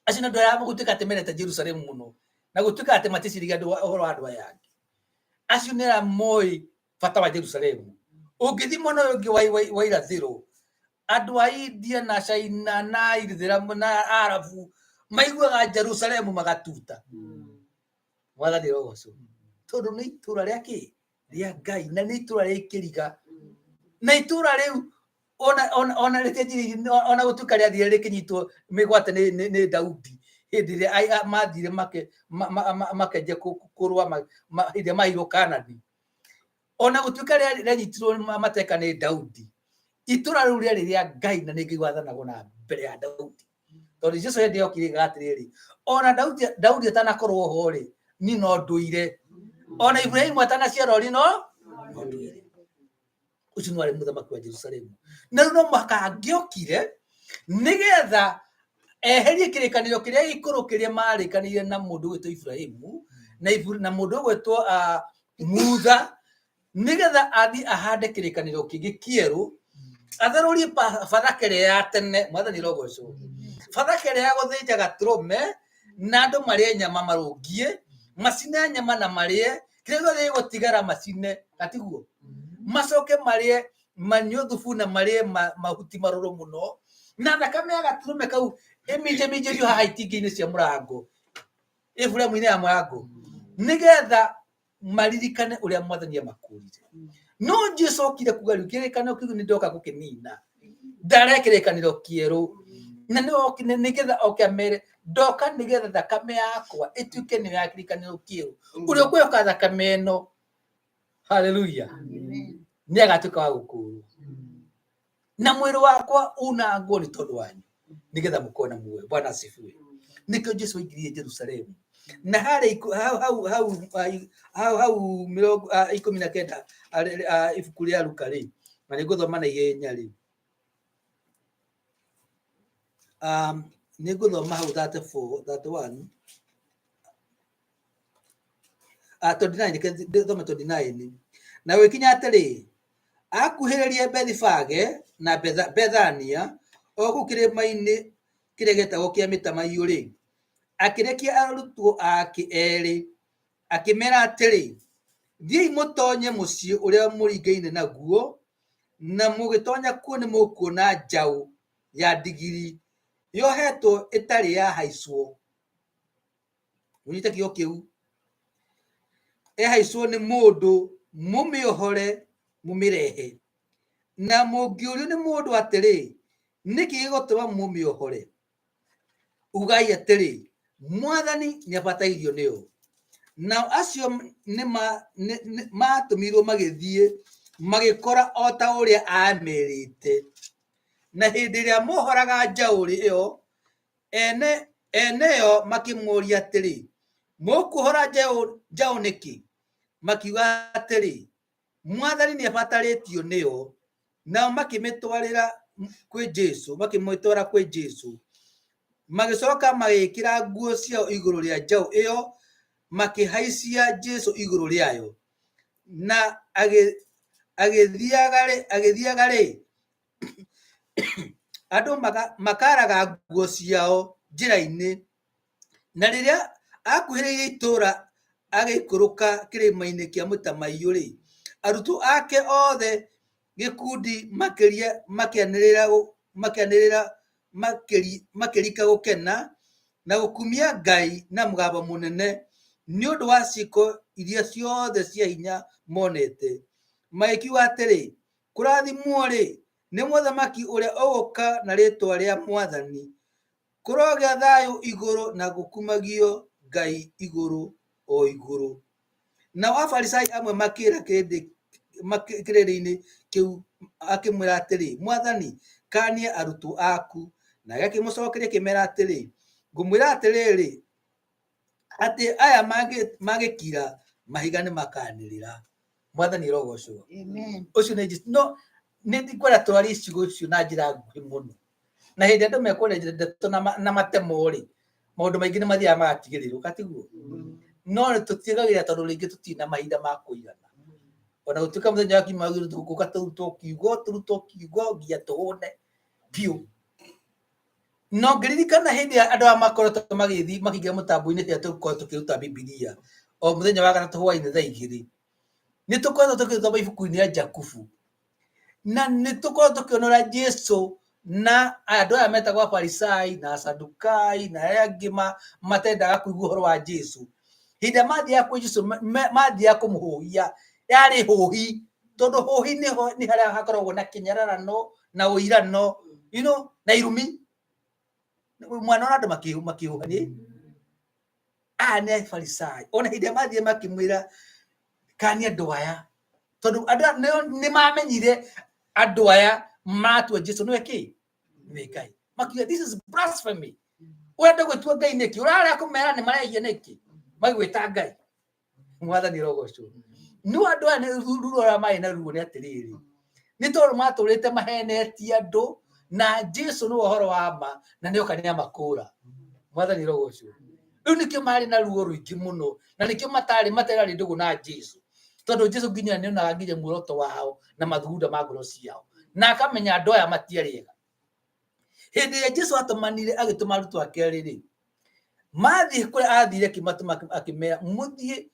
acio nĩ andũ arĩa gũtuĩka atĩ mendete Jerusalemu mũno na gũtuĩka atĩ maticiragia andũ ũhoro wa andũ aya angĩ. Acio nĩ arĩa moĩ bata wa Jerusalemu. Ũngĩthiĩ mwena ũyũ ũngĩ wa irathĩro, andũ a India na China na Ithĩramu na Arabu maiguaga Jerusalemu magatuta. Mwathani arogocwo, tondũ nĩ itũra rĩa kĩ? Rĩa Ngai, na nĩ itũra rĩa kĩriga, na itũra rĩu ona rĩtianjirie, ona gũtuĩka rĩathire rĩkĩnyitwo mĩgwate nĩ Daudi hĩndĩ ĩrĩa mathire makenjia kũrũa hĩndĩ ĩrĩa maheirwo Kanani. Ona gũtuĩka rĩanyitirwo mateka nĩ Daudi, itũra rĩu rĩarĩ rĩa Ngai na nĩ Ngai wathanagwo na mbere ya Daudi, tondũ Jesu hĩndĩ yokire oigaga atĩrĩrĩ, ona Daudi atanakorwo ho rĩ, niĩ no ndũire, ona Ibrahimu atanaciarwo rĩ, no ndũire. Ũcio nĩ warĩ mũthamaki wa Jerusalemu, na rĩu no mũhaka angĩokire nĩgetha eherie kĩrĩkanĩro kĩrĩa gĩkũrũ kĩrĩa marĩkanĩire na mũndũ ũgwĩtwo Ibrahimu na mũndũ ũgwĩtwo Mutha, nĩgetha athiĩ ahande kĩrĩkanĩro kĩngĩ kĩerũ, atharũrie bathaka ĩrĩa ya tene. Mwathani rogocwo. Bathaka ĩrĩa ya gũthĩnja gatũrũme na andũ marĩe nyama, marũngie macine nyama na marĩe kĩrĩa gĩothe gĩgũtigara macine, gatiguo? Macoke marĩe, manyue thubu na marĩe mahuti marũrũ mũno, na thakame ya gatũrũme kau ĩminjaminjĩrio haha itingĩ-inĩ cia mũrango, ĩburemu-inĩ ya mũrango, nĩgetha maririkane ũrĩa Mwathani amakũrire. No Jesu okire kuga rĩu kĩrĩkanĩro kĩu nĩ ndoka gũkĩnina, ndare kĩrĩkanĩro kĩerũ, na nĩgetha oke amere, ndoka nĩgetha thakame yakwa ĩtuĩke nĩyo ya kĩrĩkanĩro kĩerũ. Ũrĩa ũkwĩhoka thakame ĩno, haleluya, nĩ agatuĩka wa gũkũrwo, na mwĩrĩ wakwa unangwo nĩ tondũ wanyu nĩgetha mũkorwo na muoyo. Bwana asifiwe. Nĩkĩo Jesu aingĩrire Jerusalemu na harĩa hau hau hau hau hau mĩrongo 19 ibuku rĩa Luka rĩ, na nĩ ngũthoma na ihenya rĩ, nĩ ngũthoma hau 34 31, 29, reke thome 29. Na gũgĩkinya atĩrĩ, akuhĩrĩrie Bethifage na Bethania, o kũu kĩrĩma-inĩ kĩrĩa gĩetagwo kĩa mĩtamaiyũ-rĩ, akĩrekia arutwo ake erĩ, akĩmera atĩrĩ, Thiĩi mũtonye mũciĩ ũrĩa mũringaine naguo, na mũgĩtonya kuo nĩmũkuona njaũ ya ndigiri yohetwo ĩtarĩ yahaicwo. Mũnyite kiugo kĩu, ĩhaicwo nĩ mũndũ, mũmĩohore mũmĩrehe. Na mũngĩũrio nĩ mũndũ atĩrĩ, nĩkĩ gĩgũtũma mũmĩohore? Ugai atĩrĩ, Mwathani nĩabatairio nĩyo. Nao acio nĩ matũmirwo magĩthiĩ magĩkora o ta ũrĩa aamerĩte. Na hĩndĩ ĩrĩa mohoraga njaũ ĩyo, ene yo makĩmũũria atĩrĩ, Mũkuohora njaũ nĩkĩ? Makiuga atĩrĩ, Mwathani nĩabatarĩtio nĩyo. Nao makĩmĩtwarĩra kwĩ Jesũ, makĩmĩtwara kwĩ Jesũ. Magĩcoka magĩĩkĩra nguo ciao igũrũ rĩa njaũ ĩyo, makĩhaicia Jesũ igũrũ rĩayo. Na agĩthiaga-rĩ, andũ makaraga nguo ciao njĩra-inĩ. Na rĩrĩa akuhĩrĩirie itũũra agĩikũrũka kĩrĩma-inĩ kĩa mũtamaiyũ-rĩ, arutwo ake othe gĩkundi makĩria makĩanĩrĩra makĩanĩrĩra makĩrika gũkena na gũkumia Ngai na mũgambo mũnene nĩ ũndũ wa ciĩko iria ciothe cia hinya monete. Magĩkiuga atĩrĩ, Kũrathimwo-rĩ, nĩ mũthamaki ũrĩa ũgũũka na rĩĩtwa rĩa Mwathani! Kũrogĩa thayũ igũrũ na gũkumagio Ngai igũrũ o igũrũ. Nao Afarisai amwe makĩra kĩrĩndĩ-inĩ kĩu akĩmwĩra atĩrĩ, Mwathani, kaania arutwo aku. Nake akĩmũcokeria akĩmera atĩrĩ, Ngũmwĩra atĩrĩrĩ, atĩ aya mangĩkira, mahiga nĩmakanĩrĩra. Mwathani rogocwo. Ũcio nĩ Jesũ. No nĩ ndikwenda twarie ciugo icio na njĩra nguhĩ mũno, na hĩndĩ andũ mekwaria ndeto na matemo rĩ, maũndũ maingĩ nĩ mathiaga magatigĩrĩrwo katiguo. No nĩ tũtigagĩrĩra tondũ rĩngĩ tũtirĩ na mahinda ma kũigana, ona gũtuĩka mũthenya wa kiumia wagĩrĩirwo gũka tũrutwo kiugo, tũrutwo kiugo nginya tũhũne biũ. No ngĩririkana hĩndĩ ĩrĩa andũ aya makoretwo magĩthiĩ makĩingĩra mũtambo-inĩ rĩrĩa tũkoragwo tũkĩruta Bibilia o mũthenya wa gatatũ hwaĩ-inĩ thaa 2, nĩ tũkoretwo tũkĩthoma ibuku-inĩ rĩa Jakubu, na nĩ tũkoretwo tũkĩona ũrĩa Jesu na andũ aya metagwo Afarisai na Asadukai na arĩa angĩ matendaga kũigua ũhoro wa Jesu. Hĩndĩ ĩrĩa mathiaga kwĩ Jesu, mathiaga kũmũhũhia, yarĩ hũhi, tondũ hũhi nĩho nĩ harĩa hakoragwo na kĩnyararano na ũirano, na irumi. Mwana ona andũ makĩhũhania. Aya nĩ Afarisai. Ona hĩndĩ ĩrĩa mathiĩ makĩmwĩra kania andũ aya, tondũ andũ aya nĩ mamenyire andũ aya matua Jesu nĩwe kĩ? Nĩwe Ngai. Makiuga this is blasphemy. Ũrenda gwĩtua Ngai nĩkĩ? Ũrarega kũmera nĩ marehia nĩkĩ? Magĩgwĩta Ngai. Mwathani rogocwo. No andũ aya nĩ ruo rũrĩa marĩ na ruo nĩ atĩrĩrĩ, nĩ tondũ matũrĩte mahenetie andũ na Jesu nĩwe ũhoro wa ma na nĩoka nĩamakũra. Mwathani rogocwo. Rĩu nĩkĩo marĩ na ruo rũingĩ mũno, na nĩkĩo matarĩ materarĩ ndũgũ na Jesu, tondũ Jesu nginya nĩonaga nginya muoroto wao na mathugunda ma ngoro ciao, na akamenya andũ aya matiarĩ ega. Hĩndĩ ĩrĩa Jesu atũmanire agĩtũma arutwo ake rĩrĩ, mathiĩ kũrĩa athire akĩmatũma akĩmera mũthiĩ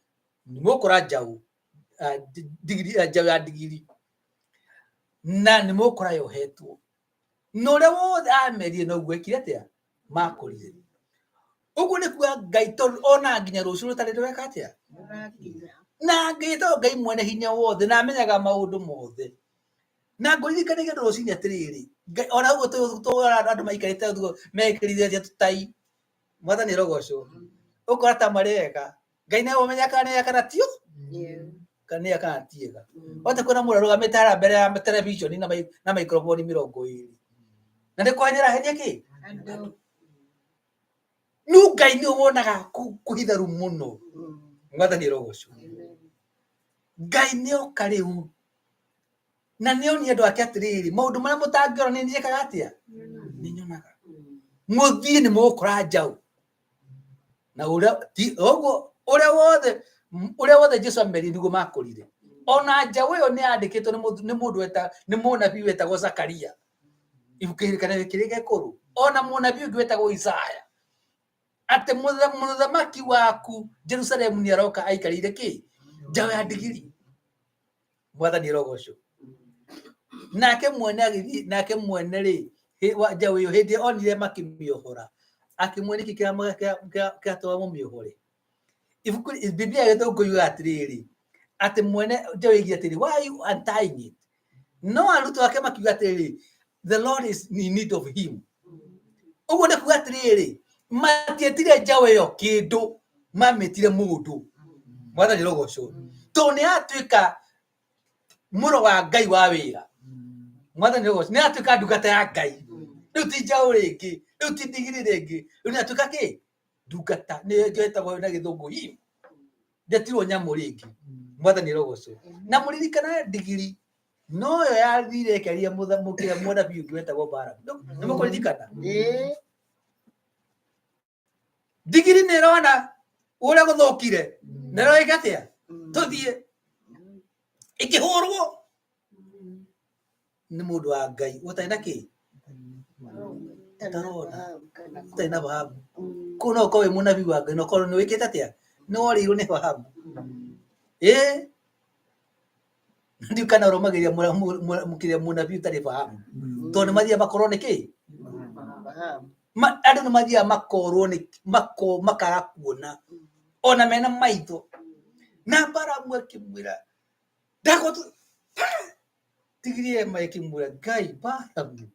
nĩmũgũkora njaũ, ndigiri, njaũ ya ndigiri, na nĩmũgũkora yohetwo. Na ũrĩa wothe amerire noguo ekire atĩa? Makorire. Ũguo nĩ kuga Ngai tondũ ona nginya rũciũ rũtarĩ rweka atĩa? Na Ngai tondũ Ngai mwene hinya wothe na amenyaga maũndũ mothe. Na ngũririkanagia andũ rũcinĩ atĩrĩrĩ, Ngai ona ũguo tũrona andũ maikarĩte ũguo mekĩrithĩtie tũtai, Mwathani arogocwo. Ũkora ta marĩ ega. Ngai nĩwe ũmenyaga kana nĩ ega kana tio, kana nĩ ega kana ti ega. Wahota kuona mũndũ arũgamĩte harĩa mbere ya television na microphone 20. Na nĩ kũhenyera henia kĩ? No Ngai nĩ wonaga kũhitharu mũno. Mwathani arogocwo. Ngai nĩ oka rĩu na nĩ onia andũ ake atĩrĩrĩ, maũndũ marĩa mũtangĩona nĩ njĩkaga atĩa? Nĩ nyonaga. Mũthiĩ nĩ mũgũkora njaũ. Na ũrĩa ti ũguo ũrĩa wothe Jesu amerire nĩguo makorire. Ona njaũ ĩyo nĩ yandĩkĩtwo nĩ mũndũ weta nĩ mũnabii wetagwo Zakaria. Ibuku kana kĩrĩa gĩkũrũ. Ona mũnabii ũngĩ wetagwo Isaya. Atĩ mũthamaki waku Jerusalemu nĩ aroka aikarĩire kĩ? Njaũ ya ndigiri. Mwathani arogocwo. Nake mwene agĩthiĩ, nake mwene rĩ, njaũ ĩyo hĩndĩ ĩyo onire makĩmĩohora, akĩmwĩra nĩkĩ kĩratũma mũmĩohore. Ibuku Biblia ya Gĩthũngũ yugaga atĩrĩrĩ, atĩ mwene njaũ ĩgire atĩrĩ, why are you untying it? No arutwo ake makiuga atĩrĩrĩ, the Lord is in need of him. Ũguo nĩ kuga atĩrĩrĩ, matietire njaũ ĩyo kĩndũ, mamĩtire mũndũ. Mwathani arogocwo. Tondũ nĩ yatuĩka mũrũ wa Ngai wa wĩra. Mwathani arogocwo. Nĩ yatuĩka ndungata ya Ngai. Rĩu ti njaũ rĩngĩ, rĩu ti ndigiri rĩngĩ, rĩu nĩ yatuĩka kĩ? Ndungata. Nĩyo ĩtagwo na Gĩthũngũ him. Ndĩetirwo nyamũ rĩngĩ. Mwathani arogocwo. Na mũririkane ndigiri noyo yathire ĩkĩaria mũnabii ũngĩ wetagwo Balamu. Nĩ mũkũririkana? Ndigiri nĩ ĩrona ũrĩa gũthũkire, na ĩroiga atĩa? Tũthiĩ. Ĩkĩhũrwo nĩ mũndũ wa Ngai ũtarĩ na kĩ? Ũtarona, ũtarĩ na fahamu. Kũu no ũkorwo wĩ mũnabii wa Ngai na ũkorwo nĩ wĩkĩte atĩa? Nĩ worĩirwo nĩ fahamu. Ĩĩ. Ndiũ kana ũrũmagĩrĩra kĩrĩa mũnabii ũtarĩ fahamu. Tondũ nĩ mathiaga makorwo nĩ kĩ? Andũ nĩ mathiaga makorwo nĩ makaga kuona ona mena maitho. Na Balamu akĩmwĩra ndagũtũ tigiri ĩma ĩkĩmwĩra Ngai Balamu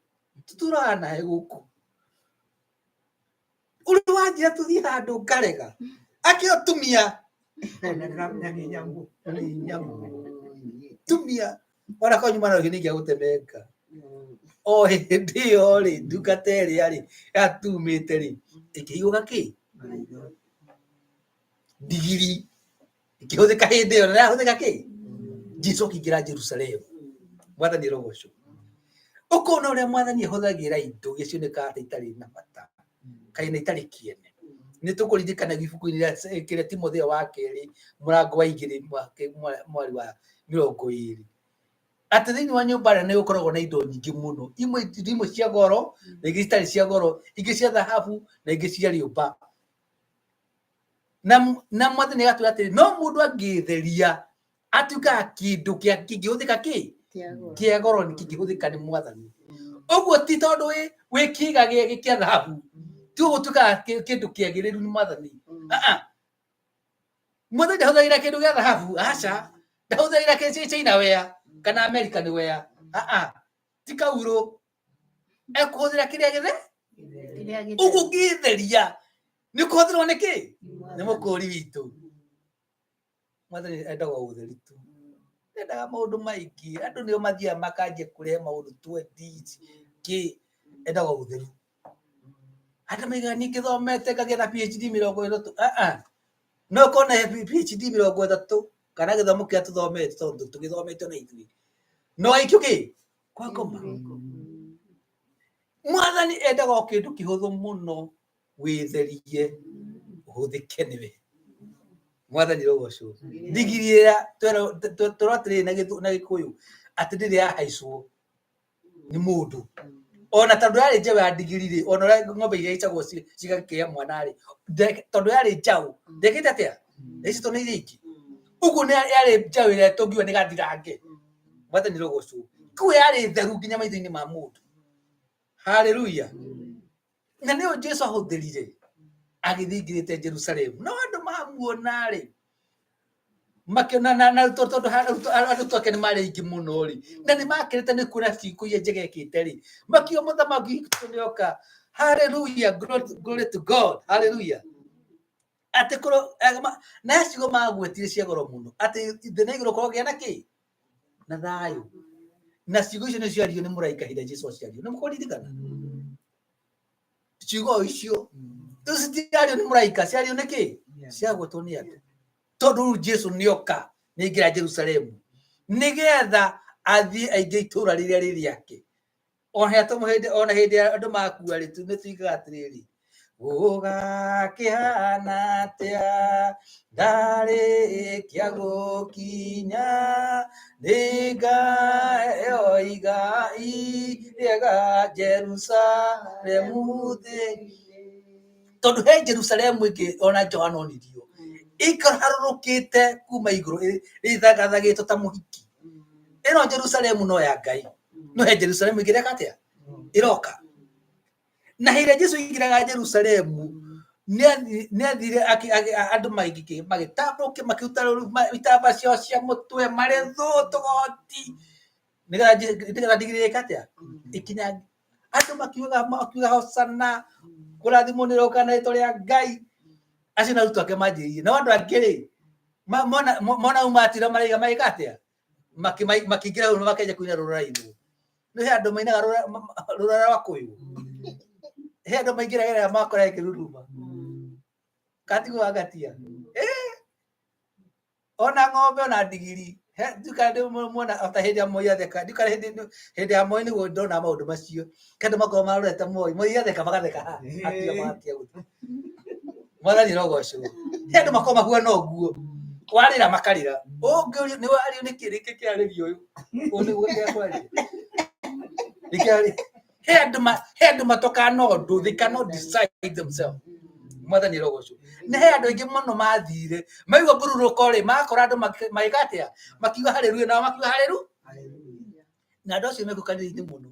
tũtũraga nawe gũkũ ũrĩ wanjĩra tũthiĩ handũ ngarega akĩo tumia nĩ nyamũ tumia ona korwo nyuma na rũhiũ nĩ ingĩagũtemenga. O hĩndĩ ĩyo rĩ, ndungata ĩrĩa rĩ yatumĩte rĩ ĩkĩhingũka kĩ ndigiri ĩkĩhũthĩka hĩndĩ ĩyo na yahũthĩka kĩ. Jesu akĩingĩra Jerusalemu. Mwathani rogocwo. Ũkona ũrĩa mwathani ahũthagĩra indo iria cionekaga ta itarĩ na bata kana itarĩ kĩene. Nĩ tũkũririkana ibuku-inĩ rĩa kĩrĩa Timotheo wa kerĩ mũrango wa igĩrĩ mwari wa 20 atĩ thĩinĩ wa nyũmba nene gũkoragwo na indo nyingĩ mũno, imwe indo imwe cia goro na ingĩ citarĩ cia goro, ingĩ cia thahabu na ingĩ cia rĩũmba. Na mwathani agatwĩra atĩrĩ, no mũndũ angĩtheria atuĩkaga kĩndũ kĩa kĩngĩhũthĩka kĩ kĩa goro nĩ kĩngĩhũthĩka nĩ mwathani. Ũguo ti tondũ wĩ kĩga kĩa thahabu ti ũguo ũtuĩkaga kĩndũ kĩagĩrĩru nĩ mwathani. Mwathani ndahũthagĩra kĩndũ gĩa thahabu, aca. Ndahũthagĩra kĩ China wear kana American wear, ti kaurũ. Ekũhũthĩra kĩrĩa gĩthe ũguo ũngĩtheria nĩ ũkũhũthĩrwo nĩ kĩ nĩ mũkũri witũ. Mwathani endaga ũtheri tu, endaga maũndũ maingĩ. Andũ nĩo mathiaga makanjia kũrehe maũndũ twenty kĩ, endaga ũtheru. Andũ maigaga niĩ ngĩthomete ngagĩa na PhD 30, no ũkorwo na PhD 30 kana gĩthomo kĩrĩa tũthomete tondũ tũgĩthomete na ithuĩ no aikio kĩ kwa ngoma. Mwathani endaga o kĩndũ kĩhũthũ mũno, wĩtherie ũhũthĩke nĩwe. Mwathani rogocwo. Ndigiri ĩrĩa twerwo atĩrĩrĩ na Gĩkũyũ atĩ ndĩrĩ yahaicwo nĩ mũndũ ona tondũ yarĩ njaũ ya ndigiri rĩ, ona ũrĩa ng'ombe iria icagwo cigakĩgĩa mwana rĩ, tondũ yarĩ njaũ ndĩkĩte atĩa ĩcitwo nĩ iria ingĩ, ũguo nĩ yarĩ njaũ ĩrĩa tũngiuga nĩ gathirange. Mwathani rogocwo. Koguo yarĩ theru nginya maitho-inĩ ma mũndũ. Haleluya. Na nĩyo Jesu ahũthĩrire agĩthiĩ aingĩrĩte Jerusalemu. No andũ mamuona rĩ, makĩona na tondũ arutwo ake nĩ marĩ aingĩ mũno rĩ, na nĩ makĩrĩte nĩ kuona ciĩko iria njega ekĩte rĩ, makiuga mũthamaki witũ nĩoka. Haleluya, glory to God. Haleluya. Atĩ kũro na ciugo magwetire cia goro mũno atĩ thĩ na igũrũ kũrogĩa na kĩ na thayũ. Na ciugo icio nĩ ciaririo nĩ mũraika hĩndĩ ĩrĩa Jesu aciarirwo. Nĩ mũkũririkana ciugo icio? Rĩu citiario nĩ mũraika, ciario nĩ kĩ? Ciagwetwo nĩ andũ tondũ rĩu Jesu nĩoka nĩaingĩra Jerusalemu nĩgetha athiĩ aingĩ itũũra rĩrĩa rĩ rĩake. Ona hĩndĩ ya andũ makua rĩ, nĩ tuigaga atĩrĩrĩ, gũgakĩhana atĩa ndarĩkia gũkinya, nĩngaheo igai rĩega Jerusalemu thĩinĩ. Tondũ he Jerusalemu ĩngĩ ona Johana onirio ĩkarũrũkĩte kuma igũrũ ĩthagathagĩtwo ta mũhiki. Ĩno Jerusalemu no ya Ngai, no he Jerusalemu ĩngĩ ĩreka atĩa? Ĩroka. Na hĩndĩ ĩrĩa Jesu aingĩraga Jerusalemu nĩ athire andũ magĩtambũrũkia makĩruta itamba ciao cia mũtwe marĩ thũ tũgoti nĩgetha ndigiri ĩke atĩa ikinya. Andũ makiuga hosana, kũrathimwo nĩ ũroka na rĩtwa rĩa Ngai. Acio na arutwo ake manjĩrĩirie. No andũ angĩ rĩ, mona uma atira maraiga magĩka atĩa? Makĩingĩra hau na makĩanjia kũina rũrara-inĩ. Nĩ he andũ mainaga rũrara rwa kũyũ. He andũ maingĩraga makora ĩkĩruruma. Katigwo agatia. Ona ng'ombe ona ndigiri. Ndikana ndĩ muona ota hĩndĩ ya Moi atheka. Ndikana hĩndĩ ya Moi nĩguo ndona maũndũ macio. Kandũ makorwo marorete Moi. Moi atheka magatheka ha. Atiga magatia gũthiĩ. Mwathani rogocwo. He andũ makorwo mahuana ũguo. Warĩra makarĩra. Ũngĩũrio nĩ wario nĩkĩ nĩkĩ kĩarĩrio ũyũ. Ũyũ nĩguo kĩakwaria. Nĩkĩarĩ. He andũ matokaga na ũndũ, they cannot decide themselves. Mwathani rogocwo. Nĩ he andũ aingĩ mũno mathire maigua mbururũko rĩ, makora andũ magĩka atĩa, makiuga haleluya, nao makiuga haleluya. Na andũ acio mekũ kanitha-inĩ mũno,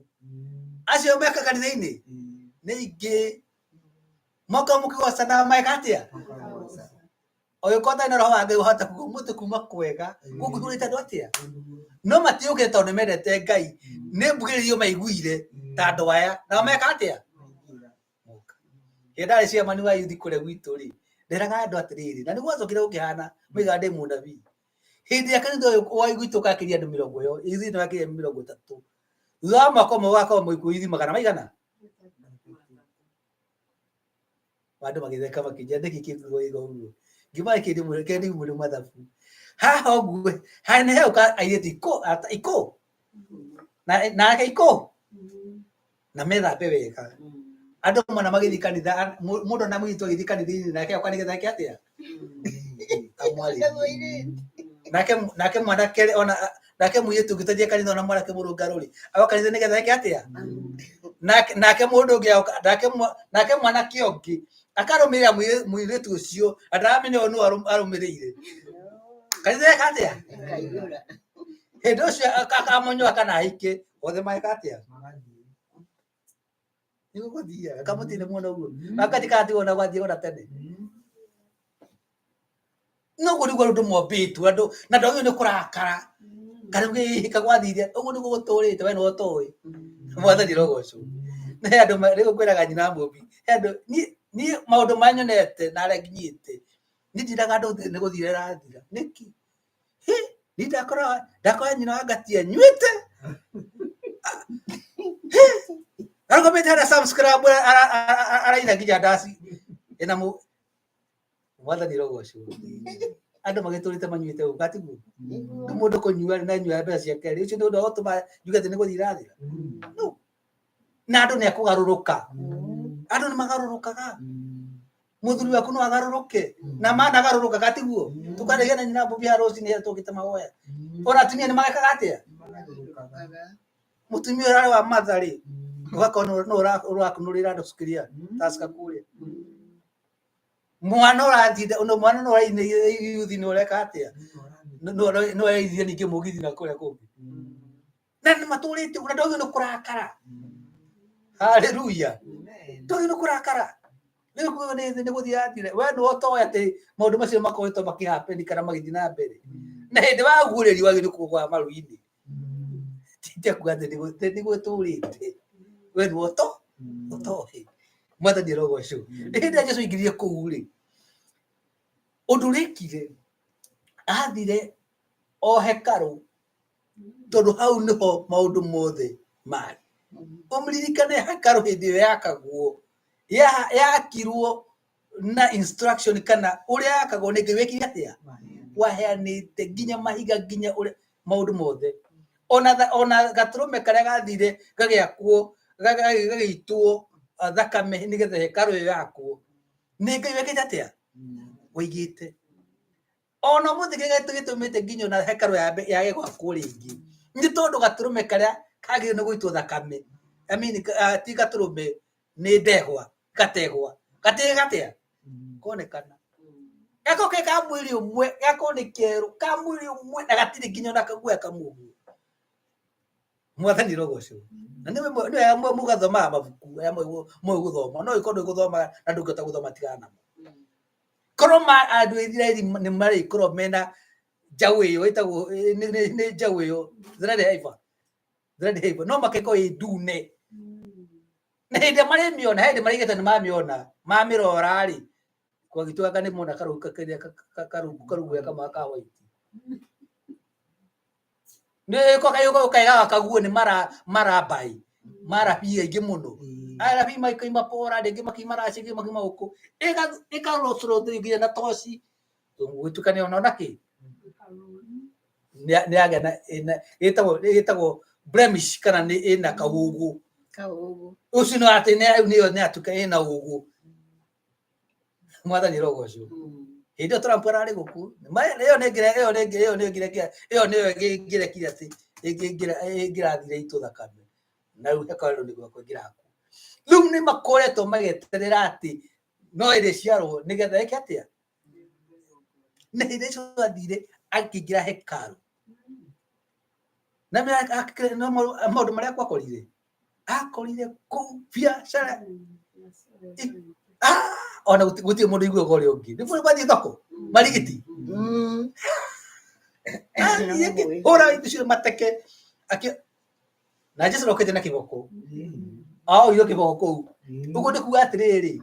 acio meka kanitha-inĩ nĩ aingĩ moka mũkĩgocana magĩka atĩa. Ũgĩkorwo ũtarĩ na roho wa Ngai ũhota kuga ũmũthĩ kuma kwega gũkũ tũrĩte andũ atĩa, no matiũkĩte tondũ nĩ mendete Ngai, nĩ mbugĩrĩrio maiguire ta andũ aya nao meka atĩa. Hĩndĩ ndarĩ chairman wa youth kũrĩa gwitũ rĩ, nderaga andũ atĩrĩrĩ, na nĩ gwacokire gũkĩhana maigaga ndĩ mũnabii. Hĩndĩ ya kanitha ũyũ wa gwitũ ũgakĩria andũ mĩrongo ĩyo, ithuĩ nĩwakĩria 30, thutha wa mwaka ũmwe ũgakorwo mũikuũ ithuĩ magana maigana. Andũ magĩtheka makĩnjĩra nĩkĩ kĩnguo ĩgo ũguo, ngĩmaya kĩndĩ mũrĩ mathabu. Haha ũguo haha nĩ heuka airĩtu ikũ ikũ na nake ikũ na methambe wega. Andũ mona magĩthiĩ kanitha, mũndũ ona mũirĩtu agĩthiĩ kanitha-inĩ nake oka nĩgetha eke atĩa? Amwarĩrie. Nake nake mwanake ona nake mũirĩtu ũngĩ kanitha ona mwanake mũrũngarũ rĩ, agoka kanitha nĩgetha eke atĩa? Nake nake mũndũ ũngĩ agoka nake nake mwanake ũngĩ akarũmĩrĩra mũirĩtu ũcio na ndaramenya ũyũ nũ arũmĩrĩire. Kanitha eka atĩa? Hĩndĩ ũcio akamonyoa kana ahike othe mageka atĩa? Nĩguo gũthiaga kamũtĩ-inĩ muona ũguo wakati katigwo na gwathiĩ ona tene. No ũguo nĩguo andũ mombĩtwo andũ na ndwagĩrĩirwo nĩ kũrakara kana gĩka gwathire ũguo nĩguo gũtũrĩte we nĩwe ũtoĩ. Mwathani arogocwo. He andũ rĩu ngwĩraga nyina wa mũmbi he andũ niĩ maũndũ marĩa nyonete na harĩa nginyĩte niĩ ndiraga andũ nĩ gũthira ĩrathira. Nĩkĩ? Hĩ, niĩ ndakora ndakora nyina wa Ngatia anyuĩte arũgamĩte harĩa Sam's Club araina nginya ndaci ĩna mũ Mwathani arogocwo. Andũ magĩtũrĩte manyuĩte ũguo gatiguo. Rĩu mũndũ kũnyua na nyua mbeca ciake rĩ, ũcio nĩ ũndũ wa gũtũma njuge atĩ nĩ gũthira ĩrathira. No. Na andũ nĩ akũgarũrũka. Andũ nĩ magarũrũkaga. Mũthuri waku no agarũrũke. Na managarũrũka gatiguo. Tũkarĩgia na nyina mbũbi ya rũcinĩ rĩrĩa tũkĩte mahoya. Ona atumia nĩ magekaga atĩa? Mũtumia ũrĩa arĩ wa matha rĩ, ũgakorwo nũ ũrakunũrĩra andũ sukiria taska kũrĩa. Mwana ũrathiĩ mwana no ũrainĩire yuthi nĩ ũreka atĩa? No ũraithie ningĩ mũgithi na kũrĩa kũngĩ. Na nĩ matũrĩte ũguo na ndwagĩrĩirwo nĩ kũrakara. Haleluya. Ndwagĩrĩirwo nĩ kũrakara. Rĩu kuga nĩ nĩ gũthiĩ yathire. We nĩwe ũtoĩ atĩ maũndũ macio makoretwo makĩhappen kana magĩthiĩ na mbere. Na hĩndĩ waguũrĩrio wagĩrĩirwo kũgwa maru-inĩ. Ti kuga atĩ nĩ gwĩtũrĩte. We nĩwe ũtoĩ. Mwathani arogocwo. Hĩndĩ ĩrĩa Jesu aingĩrire kũu rĩ, ũndũ ũrĩa ekire, athire o hekarũ tondũ hau nĩho maũndũ mothe marĩ. Ũmũririkane hekarũ hĩndĩ ĩyo yakagwo, yakirwo na instruction kana ũrĩa yakagwo nĩ Ngai wekire atĩa? Waheanĩte nginya mahiga nginya ũrĩa maũndũ mothe. Ona ona gatũrũme karĩa gathire gagĩakwo gagĩitwo thakame nĩgetha hekarũ ĩyo yakwo, nĩ Ngai wekĩte atĩa? Waigĩte. Ona ũmũthĩ kĩrĩa gĩtũmĩte nginya ona hekarũ yage gwakwo rĩngĩ nĩ tondũ gatũrũme karĩa kagĩrĩirwo nĩ gũitwo thakame, I mean, ti gatũrũme nĩ ndegwa, gategwa gatige gatĩa konekana gako ke ka mwĩrĩ ũmwe, gako nĩ kerũ ka mwĩrĩ ũmwe na gatirĩ nginya ona kaguoya kamwe ũguo. Mwathani rogocwo. Na nĩ wega mũgathomaga mabuku aya mũĩ gũthoma, no ĩkorwo ndũĩ gũthoma na ndũngĩhota gũthoma tigana namo. Korwo ma andũ a Isiraeli nĩ marĩkorwo mena njaũ ĩyo ĩtagwo nĩ njaũ ĩyo red heifer, red heifer, no makekorwo ĩ ndune. Na hĩndĩ ĩrĩa marĩmĩona, hĩndĩ marĩigĩte nĩ mamĩona, mamĩrora rĩ, kwagĩtuaga nĩ mona karũgũ karũguoya kamwe ka white. Nĩ kaigaga kaguo nĩ marabai, marabii aingĩ mũno. Arabii makoima Poland, angĩ makiuma Russia, angĩ makiuma gũkũ. Ĩkarũcũrũthĩrio nginya na toci. Gũtuĩka nĩ ona kĩ? Nĩ yagĩa na ĩtagwo blemish kana nĩ ĩna kaũgũ. Ũcio nĩ atĩ nĩyo nĩ yatuĩka ĩna ũgũ. Mwathani arogocwo. Hĩndĩ ĩyo Trump ararĩ gũkũ, ĩyo nĩ ĩyo nĩ ĩyo nĩ ĩyo nĩyo ĩngĩrekire atĩ ĩngĩrathire itũ thakame. Na rĩu hekarũ nĩ gwakwo ĩngĩrakwo. Rĩu nĩ makoretwo magĩeterera atĩ no ĩrĩciarwo nĩgetha ĩke atĩa? Na hĩndĩ ĩcio athire akĩingĩra hekarũ. Na maũndũ marĩa kwakorire, akorire kũu biacara ona gũtirĩ mũndũ iguaga ũrĩa ũngĩ. Nĩ gwathiĩ thoko marigiti. Hũra indo icio mateke na Jesu okĩte na kĩboko. Aoire kĩboko kũu. Ũguo nĩ kuga atĩrĩrĩ,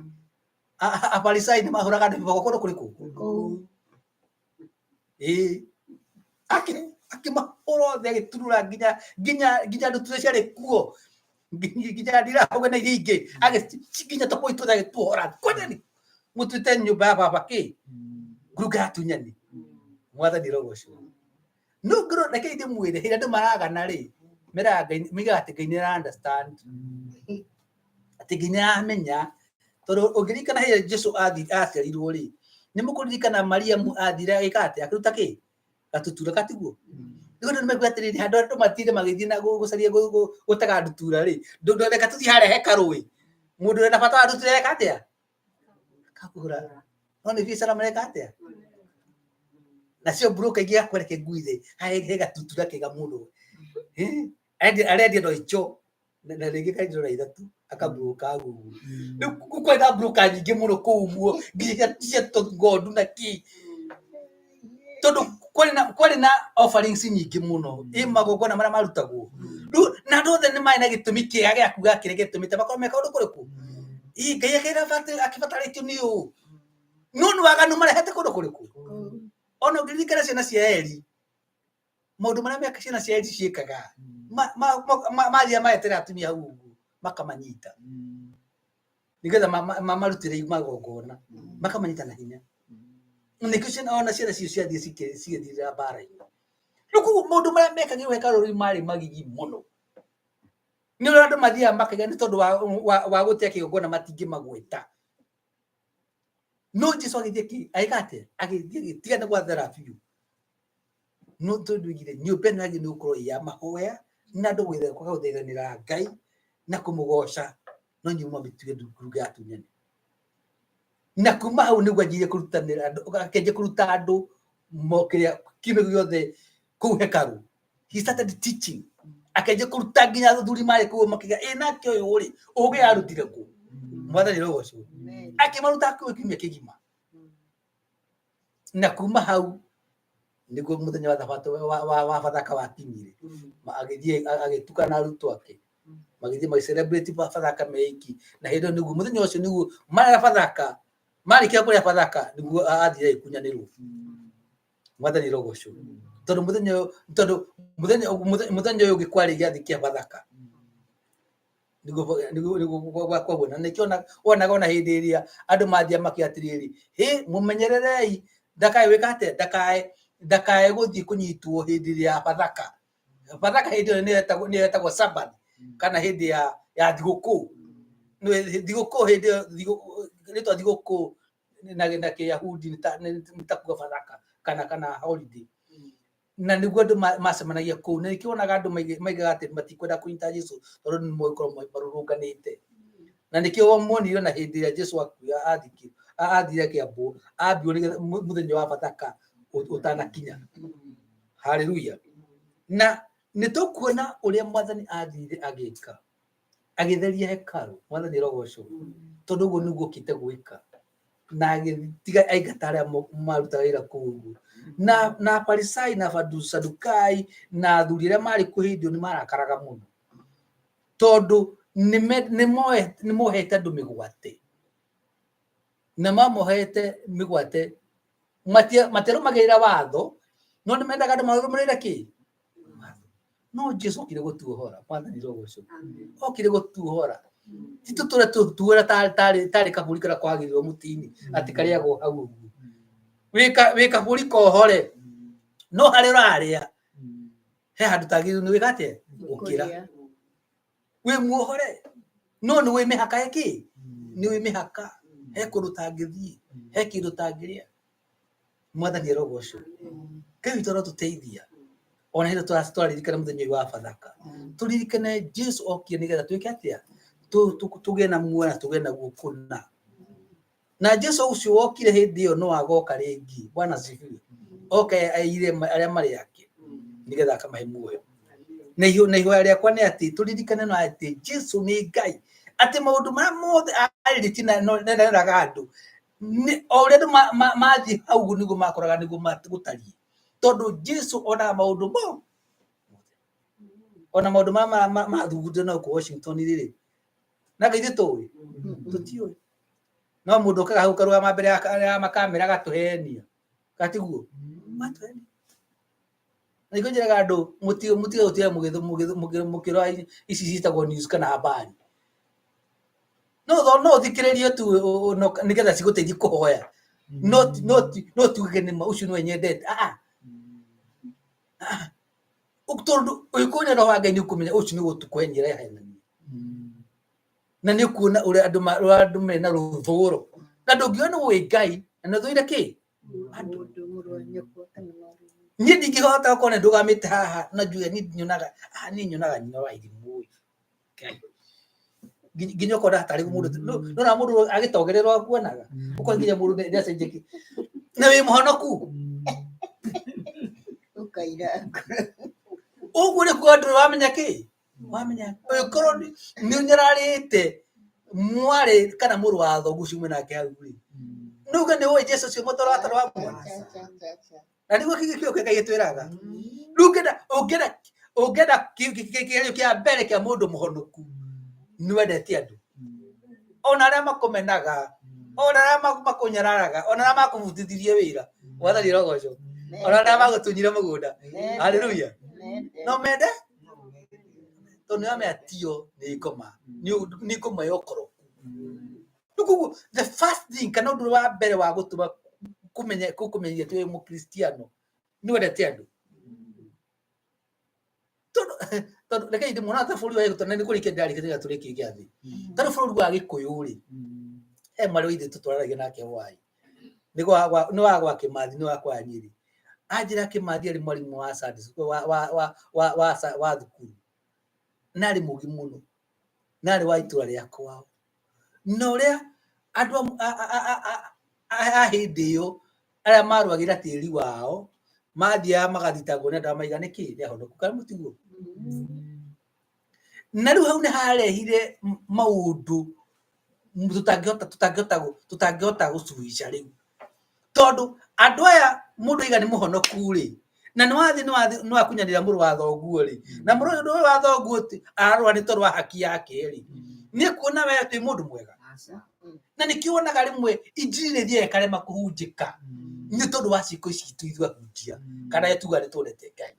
Afarisai nĩ mahũraga andũ kĩboko kũndũ kũrĩkũ? Ĩĩ. Akĩmahũra othe agĩturura nginya nginya nginya ndutura ciarĩ kuo. Nginya ndirahũga na iria ingĩ. Nginya tũbũi tuothe agĩtuohora. Kwendeni mũtuĩte nyũmba ya baba kĩ? Ngurunga ya atunyani. Mwathani rogocwo. No ngorwo reke ndĩmwĩre hĩndĩ andũ maragana rĩ, meraga Ngai, moigaga atĩ Ngai nĩ ara understand, atĩ Ngai nĩ aramenya. Tondũ ũngĩririkana hĩndĩ ĩrĩa Jesu aciarirwo rĩ, nĩ mũkũririkana Mariamu athire agĩka atĩa? Akĩruta kĩ? Gatutura katiguo? Rĩu andũ nĩmaigua atĩrĩrĩ, handũ andũ matinde magĩthiĩ na gũcaria gũtega ndutura rĩ, reka tũthiĩ harĩa hekarũ ĩ, mũndũ wĩna bata wa ndutura eka atĩa? Akagũra. No nĩ biacara mareka atĩa? Nacio broker ingĩ akwereke nguithe, haha he gatutura kega mũno. Arendia no icho na rĩngĩ kaendio na ithatũ akaburoka ũguo. Rĩu kwarĩ na broker nyingĩ mũno kũu ũguo nginya cia ng'ondu na kĩ. Tondũ kwarĩ na offerings nyingĩ mũno ĩ magongona marĩa marutagwo. Rĩu na andũ othe nĩ marĩ na gĩtũmi kĩega gĩa kuga kĩrĩa gĩtũmĩte makorwo meka ũndũ kũrĩkũ. Ĩ Ngai akĩbatarĩtio nĩ ũũ. No nĩ waganu marehete kũndũ kũrĩkũ? Ona ũngĩririkana ciana cia Eli, maũndũ marĩa meka ciana cia Eli ciĩkaga, mathiaga magetera atumia hau ũguo, makamanyita. Nĩgetha mamarutĩre magongona, makamanyita na hinya. Nĩkĩo ciana ona ciana cio ciathiĩ cigĩthirĩra mbara-inĩ. Rĩu koguo maũndũ marĩa mekagĩrwo hekarũ-inĩ marĩ magigi mũno. Nĩ ũrĩa andũ mathiaga makaiga nĩ tondũ wa gũtĩa kĩgongona matingĩmagweta. No Jesu agĩthiĩ kĩ agĩka atĩa? Agĩthiĩ agĩtiga nĩ gwathera biũ. No tondũ oigire nyũmba ĩno yagĩrĩirwo nĩ gũkorwo ĩ ya mahoya na andũ kwaga gũthaithanĩra Ngai na kũmũgoca no inyuĩ mwamĩtuire ndungu ya atunyani. Na kuma hau nĩguo anjirie kũrutanĩra andũ, akĩanjia kũruta andũ kĩrĩa kiumia gĩothe kũu hekarũ. He started teaching. Akĩanjia kũruta nginya athuri marĩ kũu makiuga ĩ nake ũyũ rĩ ũgĩ arutire kũ? Mwathani arogocwo. Akĩmaruta kũu kiumia kĩgima. Na kuma hau nĩguo mũthenya wa thabatũ wa Bathaka wakinyire. Agĩthiĩ agĩtukana na arutwo ake. Magĩthiĩ magĩ celebrate Bathaka me iki. Na hĩndĩ ĩyo nĩguo mũthenya ũcio nĩguo marĩa Bathaka, marĩkia kũrĩa Bathaka nĩguo athire agĩkunyanĩrwo. Mwathani arogocwo. Tondũ mũthenya ũyũ, tondũ mũthenya mũthenya ũyũ ũngĩ kwarĩ gĩathĩ kĩa Bathaka. Nĩguo gwakuona. Na nĩkĩo wonaga ona hĩndĩ ĩrĩa andũ mathiaga makiuga atĩrĩrĩ, hĩ mũmenyererei ndakae gwĩka atĩa, ndakae gũthiĩ kũnyitwo hĩndĩ ĩrĩa ya Bathaka. Bathaka hĩndĩ ĩyo nĩyo yetagwo Sabbath kana hĩndĩ ya thigũkũ. Thigũkũ hĩndĩ ĩyo rĩtwa thigũkũ na Kĩyahudi nĩ ta kuga Bathaka kana holiday. Na nĩguo andũ macemanagia kũu, na nĩkĩo wonaga andũ maigaga atĩ matikwenda kũnyita Jesu tondũ nĩ megũkorwo marũrũnganĩte. Na nĩkĩo muonire ona hĩndĩ ĩrĩa Jesu athire akĩambwo, ambirwo nĩgetha mũthenya wa Bathaka ũtanakinya. Haleluya. Na nĩ tũkuona ũrĩa Mwathani athire agĩka, agĩtheria hekarũ. Mwathani arogocwo. Tondũ ũguo nĩguo okĩte gwĩka. Na agĩtiga aingata arĩa marutaga wĩra kũu ũguo. Na Afarisai na Asadukai na athuri arĩa marĩ kuo hĩndĩ ĩyo nĩ marakaraga mũno. Tondũ nĩ mohete andũ mĩgwate. Na mamohete mĩgwate matiarũmagĩrĩra watho, no nĩ mendaga andũ marũmĩrĩre kĩ? Watho. No Jesu okire gũtuohora. Mwathani arogocwo. Okire gũtuohora. Ti tũtũre tũtuohora tarĩ kabũri karĩa kwagĩrĩirwo mũtĩ-inĩ atĩ karĩagwo hau ũguo. Wĩ kabũri kohore, no harĩa ũrarĩa he handũ tagĩrĩirwo nĩ gwĩka atĩa? Gũkĩra. Wĩ muohore, no nĩ wĩ mĩhaka ĩkĩ? Nĩ wĩ mĩhaka. He kũndũ ũtangĩthiĩ, he kĩndũ ũtangĩrĩa. Mwathani arogocwo. Ngai witũ arotũteithia. Ona hĩndĩ tũraririkana mũthenya ũyũ wa Bathaka, tũririkane Jesu okire nĩgetha twĩke atĩa? Tũgĩe na muoyo na tũgĩe naguo kũna. Na Jesu ũcio wokire hĩndĩ ĩyo no agoka rĩngĩ. Bwana asifiwe. Oke aire arĩa marĩ ake nĩgetha akamahe muoyo. Na ihoya rĩakwa nĩ atĩ tũririkane no atĩ Jesu nĩ Ngai, atĩ maũndũ marĩa mothe arĩrĩtie na neraga andũ, o ũrĩa andũ mathiĩ hau ũguo nĩguo makoraga nĩguo gũtariĩ. Tondũ Jesu onaga maũndũ mothe. Ona maũndũ marĩa mathugundire na gũkũ Washington rĩ, na ithuĩ tũĩ? Tũtiũĩ. No mũndũ ũkaga hau karũgama mbere ya makamera agatũhenia. Gatiguo? Matũhenia. Na nĩkĩo njĩraga andũ mũtige gũtinda mũkĩrora ici ciĩtagwo news kana habari. No no ũthikĩrĩrie tu nĩgetha cigũteithie kũhoya. No tuge nĩma ũcio nĩwe nyendete. Tondũ ũngĩkorwo na roho wa Ngai nĩ ũkũmenya ũcio nĩ gũtukũhenia ũrahenania. Na nĩ ũkuona ũrĩa andũ ũrĩa andũ mena rũthũro. Na ndũngiona nĩ ũĩ Ngai na nĩ ũthũire kĩ? Andũ. Niĩ ndingĩhota gũkorwo nĩ ndũgamĩte haha na njuge niĩ nyonaga, ah, niĩ nyonaga nyina wa irimũ ĩ. Ngai. Nginya ũkona hatarĩ mũndũ, nona mũndũ agĩtongererwo akuonaga. Ũkona nginya mũndũ nĩ acenjetie. Na wĩ mũhonoku. Ũkaira. Ũguo nĩ kuga ndũrĩ wamenya kĩ? Wamenya ũngĩkorwo nĩ ũnyararĩte mwarĩ kana mũrũ wa thoguo ũcio mwĩ nake hau rĩ. Nĩ uge nĩ ũĩ Jesũ ũcio mũtoro atarĩ wa muona. Na nĩguo kĩo kĩa Ngai gĩtwĩraga. Rĩu ũngĩenda ũngĩenda ũngĩenda kĩgerio kĩa mbere kĩa mũndũ mũhonoku nĩ wendete andũ. Ona arĩa makũmenaga, ona arĩa makũnyararaga, ona arĩa makũbutithirie wĩra, Mwathani arogocwo. Ona arĩa magũtunyire mũgũnda. Haleluya. No mende tondũ nĩ wamenya tio nĩ ngoma, nĩ ngoma ya ũkoroku. Rĩu koguo the first thing kana ũndũ wa mbere wa gũtũma kũmenya kũmenyithia atĩ wĩ mũkristiano nĩ wendete andũ. Tondũ tondũ rekei ndĩmuona ta bũrũri wa Gĩkũyũ na nĩ kũrĩkia ndĩrarĩkia nĩgetha tũrĩkie gĩathĩ. Tondũ bũrũri wa Gĩkũyũ rĩ, he mwarĩ wa ithe tũtwaranagia nake hwaĩ. Nĩ wa gwa Kĩmathi, nĩ wa kwa Nyĩrĩ. Anjĩra Kĩmathi arĩ mwarimũ wa Sunday school, wa thukuru. Na arĩ mũũgĩ mũno. Na arĩ wa itũra rĩa kwao. Na ũrĩa andũ a hĩndĩ ĩyo arĩa marũagĩra tĩri wao mathiaga magathitangwo nĩ andũ arĩa maiga nĩkĩ nĩ ahonoku kana mũtiguo. Na rĩu hau nĩ harehire maũndũ tũtangĩhota tũtangĩhota tũtangĩhota gũcuica rĩu. Tondũ andũ aya mũndũ aiga nĩ mũhonoku rĩ, na nĩ wathiĩ nĩ wathiĩ nĩ wakunyanĩra mũrũ wa thoguo rĩ, na mũrũ ũyũ wa thoguo ararũa nĩ tondũ wa haki yake rĩ, nĩ kuona we wĩ mũndũ mwega. Na nĩkĩo wonaga rĩmwe injiri nĩ ĩthiaga ĩkarema kũhunjĩka nĩ tondũ wa ciĩko ici citũ ithuĩ ahunjia kana tuga nĩ twendete Ngai.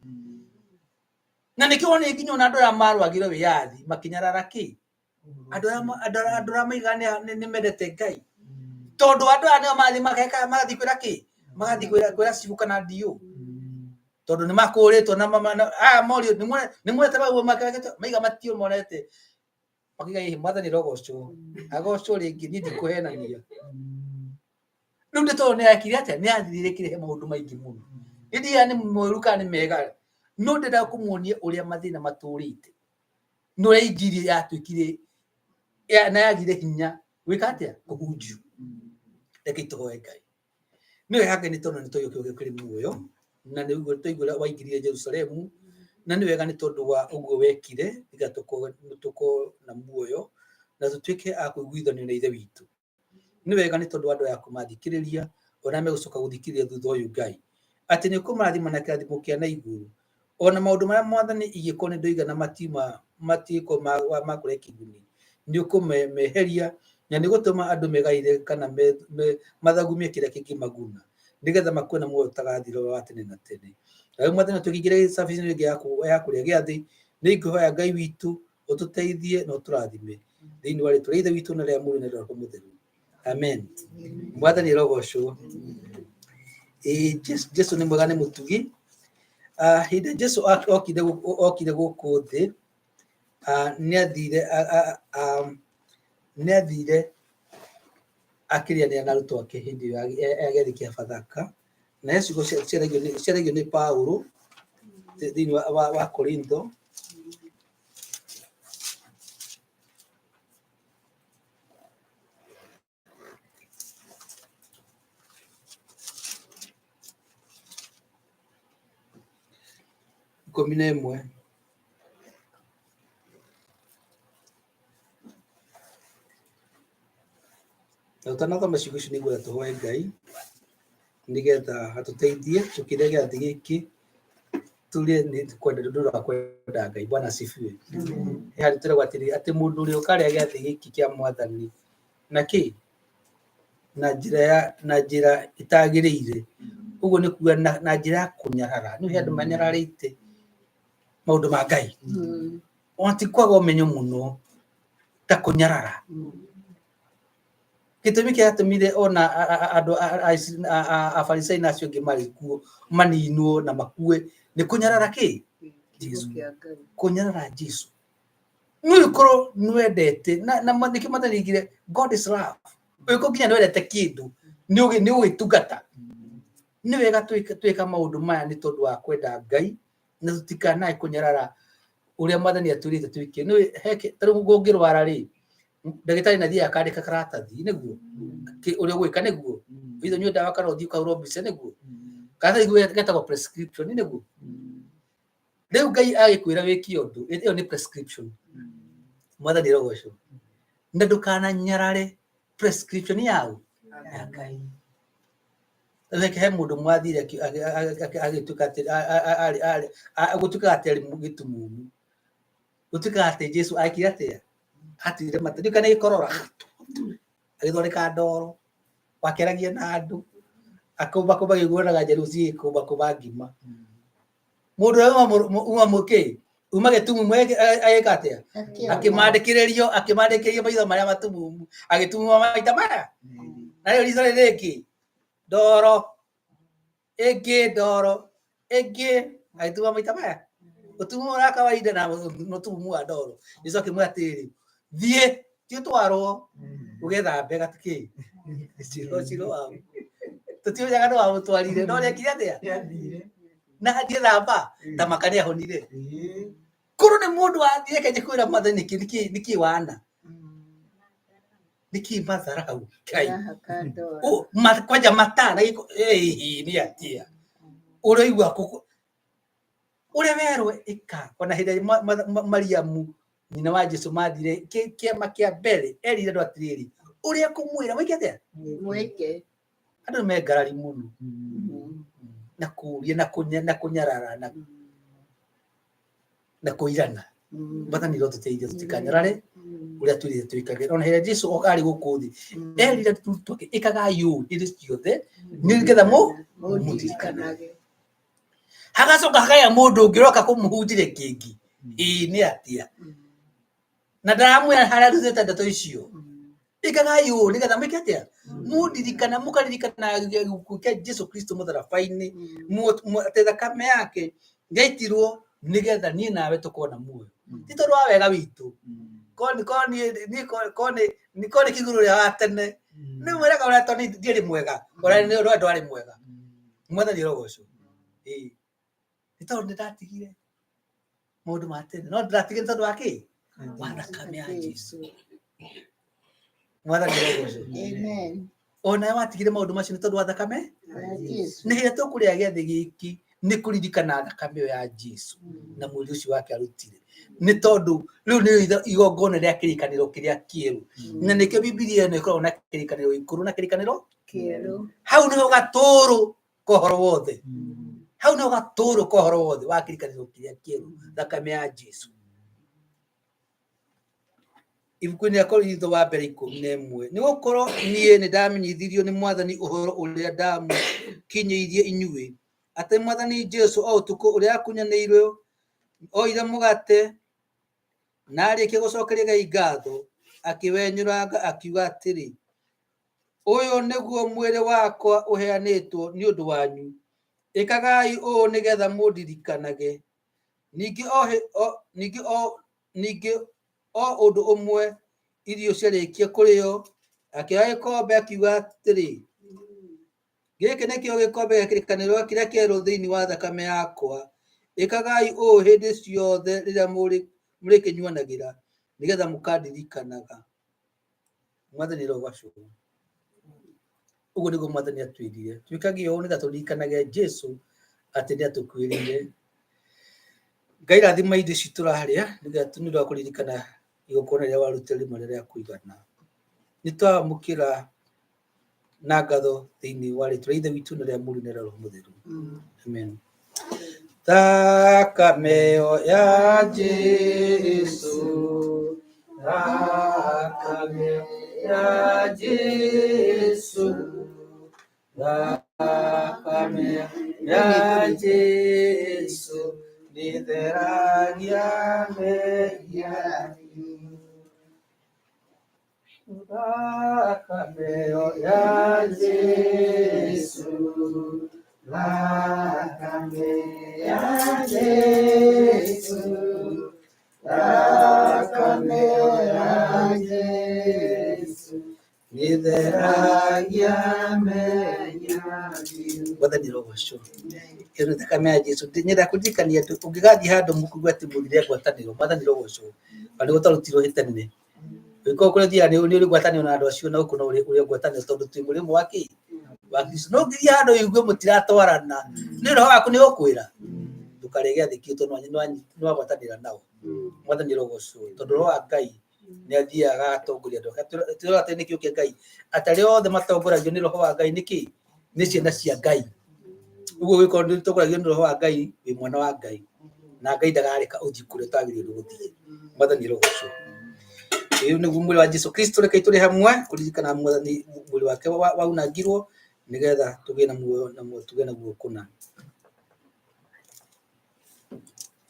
Na nĩkĩo wonire nginya ona andũ arĩa marũagĩra wĩyathi makĩnyarara kĩ? Andũ arĩa andũ arĩa maigaga nĩ mendete Ngai. Tondũ andũ aya nĩo marathiĩ mageka magathiĩ kwĩra kĩ? Magathiĩ kwĩra cibũ kana DO. Tondũ nĩ makũrĩtwo na aya morio nĩ monete mau maiga matio monete. Makiuga ĩ mwathani arogocwo. Agocwo rĩngĩ niĩ ndikũhenania. Rĩu nĩ tondũ nĩ ekire atĩa? Nĩ athire kĩrehe maũndũ maingĩ mũno. Niĩ ndiũĩ nĩ moru kana nĩ mega. No ndĩrenda kũmuonia ũrĩa mathĩna matũrĩte. Na ũrĩa injiri yatuĩkire na yagire hinya gwĩka atĩa? Kũhunjio. Reke tũhoe Ngai. Nĩ wega Ngai nĩ tondũ nĩ twaigua kiugo kĩrĩ muoyo na nĩ ũguo twaigua ũrĩa waingĩrire Jerusalemu na nĩ wega nĩ tondũ wa ũguo wekire nĩgetha tũkorwo na muoyo na tũtuĩke a kũiguithanio na Ithe witũ. Nĩ wega nĩ tondũ wa andũ aya kũmathikĩrĩria ona megũcoka gũthikĩrĩria thutha ũyũ Ngai atĩ nĩ ũkũmarathima na kĩrathimo kĩa na igũrũ ona maũndũ marĩa mwathani ingĩkorwo nĩ ndoiga na matiuma matiĩko ma kũrehe kĩguni nĩ ũkũmeheria na nĩ gũtũma andũ megaire kana mathagumie kĩrĩa kĩngĩmaguna nĩgetha makue na muoyo ũtagathira wa tene na tene. Na rĩu mwathani tũkĩingĩra service ĩno ĩngĩ ya kũrĩa gĩathĩ nĩ ingĩhoya Ngai witũ ũtũteithie na ũtũrathime thĩinĩ wa rĩtwa rĩa Ithe witũ na rĩa Mũriũ na rĩa Roho Mũtheru. Amen. Mwathani arogocwo. Ĩĩ Jesu nĩ mwega nĩ mũtugi. Hĩndĩ ĩrĩa Jesu okire gũkũ thĩ nĩ athire akĩrĩanĩra na arutwo ake hĩndĩ ĩyo ya gĩathĩ kĩa Bathaka. Na he ciugo ciaragio nĩ Paulo thĩinĩ wa Korintho. 11. Na ũtanathoma ciugo icio nĩngwenda tũhoe Ngai nĩgetha atũteithie tũkĩrĩa gĩathĩ gĩkĩ tũrĩe nĩ kwenda nĩ ũndũ wa kwenda Ngai. Bwana asifiwe. He harĩ tũragwo atĩrĩ atĩ mũndũ ũrĩa ũkarĩa gĩathĩ gĩkĩ kĩa mwathani na kĩ na njĩra ya na njĩra ĩtagĩrĩire ũguo nĩ kuga na njĩra ya kũnyarara. Nĩ he andũ manyararĩte maũndũ ma Ngai. Ona ti kwaga ũmenyo mũno ta kũnyarara. Gĩtũmi kĩrĩa gĩatũmire ona andũ Afarisai na acio angĩ marĩ kuo maninwo na makue Nĩ kũnyarara kĩ? Jesu. Kũnyarara Jesu. Nĩ ũkorwo nĩwendete na nĩkĩo Mwathani oigire God is love. Ũngĩkorwo nginya nĩwendete kĩndũ nĩ ũgĩtungata. Nĩ wega twĩka maũndũ maya nĩ tondũ wa kwenda Ngai na tũtikanae kũnyarara ũrĩa Mwathani atwĩrĩte twĩke. Nĩ ta rĩu ũngĩrwara rĩ, ndagĩtarĩ nĩ athiaga akandĩka karatathi nĩguo ũrĩa ũgwĩka nĩguo either ũnyue ndawa kana ũthiĩ ũkahũrwo mbica nĩguo karatathi getagwo prescription nĩguo. Rĩu Ngai agĩkwĩra wĩke ũndũ, ĩyo nĩ prescription. Mwathani arogocwo. Na ndũkananyarare prescription yaũ ya Ngai. Reke he mũndũ mwathire agĩtuĩka atĩ gũtuĩkaga atĩ arĩ gĩtumumu. Gũtuĩkaga atĩ Jesu ekire atĩa? Atuire mata. Ndiũĩ kana gĩkorora. Agĩthondeka ndoro. Wakĩaragia na andũ. Akũmbakũmba gĩguonaga njerũ cigĩkũmbakũmba ngima. Mũndũ ũrĩa uma mũkĩ uma gĩtumumu agĩka atĩa? Akĩmandĩkĩrĩrio akĩmandĩkĩrĩrio maitho marĩa matumumu agĩtumuma maita maya. Na rĩu ritho rĩrĩ rĩngĩ ndoro ĩngĩ ndoro ĩngĩ agĩtuma maita maya. Ũtumumu ũrĩa wa kawaida na ũtumumu wa ndoro. Jesu akĩmwĩra atĩrĩrĩ, thiĩ ti ũtwarwo ũgethambe gatikĩ ciro ciro waku. Tũtiũyaga nĩ wamũtwarire no nĩekire atĩa? Na athiĩ thamba ta maka nĩahonire. Korwo nĩ mũndũ wathire reke njĩkwĩra Mwathani nĩkĩ nĩkĩ nĩkĩ wana nĩkĩ matharau Ngai kwanja mata na gĩko ĩĩ nĩ atĩa ũraigua kũkũ ũrĩa werwo ĩka. Ona hĩndĩ ĩrĩa Mariamu nyina wa Jesu mathire kĩama kĩa mbere erire andũ atĩrĩrĩ ũrĩa kũmwĩra mwĩke atĩa? Mwĩke. Andũ nĩ mengarari mũno na kũria na kũnyarara na kũirana. Mwathani rotũteithia tũtikanyarare ũrĩa twĩrĩte twĩkage. Ona hĩndĩ ĩrĩa Jesu arĩ gũkũ thĩ erire arutwo ake ĩkagai ũũ hĩndĩ ciothe nĩgetha mũndirikanage. Hagacoka hakagĩa mũndũ ũngĩ ũroka kũmũhunjĩria kĩngĩ. Ĩĩ nĩ atĩa? Na ndaramwĩra harĩa arutĩte ndeto icio. Ĩkagai ũũ nĩgetha mwĩke atĩa? Mũndirikana, mũkaririkana gĩkuũ kĩa Jesu Kristo mũtharaba-inĩ, atĩ thakame yake yaitirwo nĩgetha niĩ nawe tũkorwo na muoyo. Ti tondũ wa wega witũ. Korwo nĩ kĩgũrũ ũrĩa wa tene. Nĩ mwĩraga ũrĩa tondũ ndiarĩ mwega, ũrĩa nĩ ũrĩa ndwarĩ mwega. Mwathani arogocwo. Ĩĩ. Nĩ tondũ nĩndatigire maũndũ ma tene. No ndĩratigire nĩ tondũ wa kĩ? Wa thakame ya Jesu. Mwathani arogocwo. Amen. Onawe watigire maũndũ macio nĩ tondũ wa thakame? Ya Jesu. Nĩ hĩndĩ tũkũrĩa gĩathĩ gĩkĩ nĩ kũririkana thakame ĩyo ya Jesu na mwĩrĩ ũcio wake arutire. Nĩ tondũ rĩu nĩ igongona rĩa kĩrĩkanĩro kĩrĩa kĩerũ. Na nĩkĩo Bibilia ĩno ĩkoragwo na kĩrĩkanĩro gĩkũrũ na kĩrĩkanĩro Kĩerũ. Hau nĩho gatũrũ ka ũhoro wothe. Hau nĩho gatũrũ ka ũhoro wothe wa kĩrĩkanĩro kĩrĩa kĩerũ, thakame ya Jesu. Ibuku-inĩ rĩa Korintho wa mbere 11, nĩ gũkorwo niĩ nĩ ndamenyithirio nĩ Mwathani ũhoro ũrĩa ndamũkinyĩirie inyuĩ, atĩ Mwathani Jesu o ũtukũ ũrĩa akunyanĩirwo oire mũgate na arĩkia gũcokeria Ngai ngatho, akĩwenyũranga akiuga atĩrĩ, ũyũ nĩguo mwĩrĩ wakwa ũheanĩtwo nĩ ũndũ wanyu, ĩkagai ũũ nĩgetha mũndirikanage. Ningĩ o ũndũ ũmwe irio ciarĩkia kũrĩo, akĩoya gĩkombe akiuga atĩrĩ, gĩkĩ nĩkĩo gĩkombe gĩa kĩrĩkanĩro kĩrĩa kĩerũ thĩinĩ wa thakame yakwa, ĩkagai ũũ hĩndĩ ciothe rĩrĩa mũrĩkĩnyuanagĩra nĩgetha mũkandirikanaga. Mwathani arogocwo. Ũguo nĩguo Mwathani atwĩrire twĩkage ũũ nĩgetha tũririkanage Jesu atĩ nĩ atũkuĩrĩire. Ngai rathima indo ici tũrarĩa nĩgetha nĩ ũndũ wa kũririkana igongona rĩrĩa warutire rĩmwe rĩa kũigana. Nĩ twamũkĩra na ngatho thĩinĩ wa rĩtwa rĩa Ithe witũ na rĩa Mũriũ na rĩa Roho Mũtheru. Amen. Thakame ĩyo ya Jesu, thakame ya Jesu, thakame ya Jesu nĩtheragia mehia. Thakame ĩyo ya Jesu, Thakame ya Jesu, thakame ya Jesu, nĩtheragia mehia biũ. Mwathani rogocwo. Ĩyo nĩ thakame ya Jesu. Nyenda kũririkania atĩ ũngĩgathiĩ handũ mũkũigua atĩ mũthire ngwatanĩro, Mwathani rogocwo. Ona nĩguo twarutirwo hĩtani-inĩ. Ũngĩkorwo kũrĩa ũthiaga nĩ ũrĩ ngwatanĩro na andũ acio na gũkũ no ũrĩ ngwatanĩro tondũ twĩ mũrĩmo wa kĩ? Wa Kristo. No ũngĩthiĩ handũ ũigue mũtiratwarana, nĩ roho waku nĩ ũkwĩra ndũkarĩe gĩathĩ kĩu tondũ nĩwagwatanĩra nao. Mwathani rogocwo tondũ roho wa Ngai nĩ athiaga agatongoria andũ ake. Tũrona atĩ nĩkĩo kĩa Ngai atĩ arĩa othe matongoragio nĩ roho wa Ngai nĩkĩ? Nĩ ciana cia Ngai. Ũguo ũngĩkorwo nĩ ũtongoragio nĩ roho wa Ngai, wĩ mwana wa Ngai. Na Ngai ndagareka ũthiĩ kũrĩa ũtagĩrĩirwo nĩ gũthiĩ. Mwathani rogocwo. Ũyũ nĩguo mwĩrĩ wa Jesu Kristo, reke tũrĩ hamwe kũririkana Mwathani mwĩrĩ wake waunangirwo nĩgetha tũgĩe na muoyo na tũgĩe naguo kũna.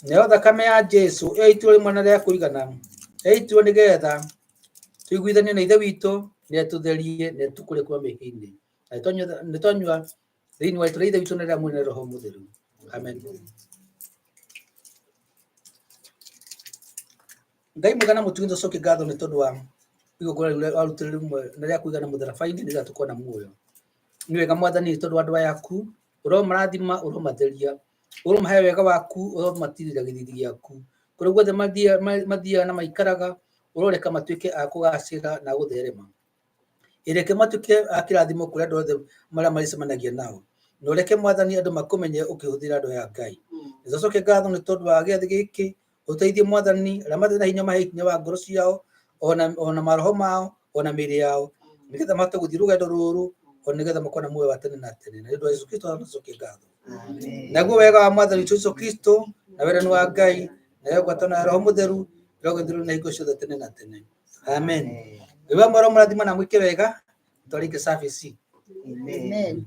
Nayo thakame ya Jesu yaitirwo rĩmwe na rĩa kũigana, yaitirwo nĩgetha tũiguithanio na Ithe witũ, nĩ atũtherie na atũkũre kuma mehia-inĩ. Na nĩ twanyua thĩinĩ wa rĩĩtwa rĩa Ithe witũ na rĩa Mũriũ na Roho Mũtheru. Amen. Ngai mwega na mũtugi tũcokie ngatho nĩ tondũ wa igongona rĩu warutire rĩmwe na rĩa kũigana mũtharaba-inĩ nĩgetha tũkorwo na muoyo. Nĩ wega Mwathani nĩ tondũ wa andũ aya aku, ũromarathima, ũromatheria, ũromahe wega waku, ũromatirĩra gĩthithi gĩaku. Kũrĩa guothe mathiaga na maikaraga, ũroreka matuĩke a kũgacĩra na gũtherema. Ĩreke matuĩke a kĩrathimo kũrĩ andũ othe marĩa marĩcemanagia nao. Na ũreke Mwathani andũ makũmenye ũkĩhũthĩra andũ aya Ngai. Nĩtũcokie ngatho nĩ tondũ wa gĩathĩ gĩkĩ, ũteithie Mwathani, arĩa matarĩ na hinya mahe hinya wa ngoro ciao, ona maroho mao, ona mĩĩrĩ yao, nĩgetha mahote gũthiĩ rũgendo rũrũ, ona nĩgetha makorwo na muoyo wa tene na tene. Na nĩ ũndũ wa Yesu Kristo tũcokie ngatho. Naguo wega wa Mwathani witũ Yesu Kristo, na wendani wa Ngai, nayo ngwatano ya Roho Mũtheru, ĩrogethĩrwo na hingo ciothe tene na tene. Amen. Ngai wa mwero mũrathima na mwĩke wega, twarĩkia service. Amen.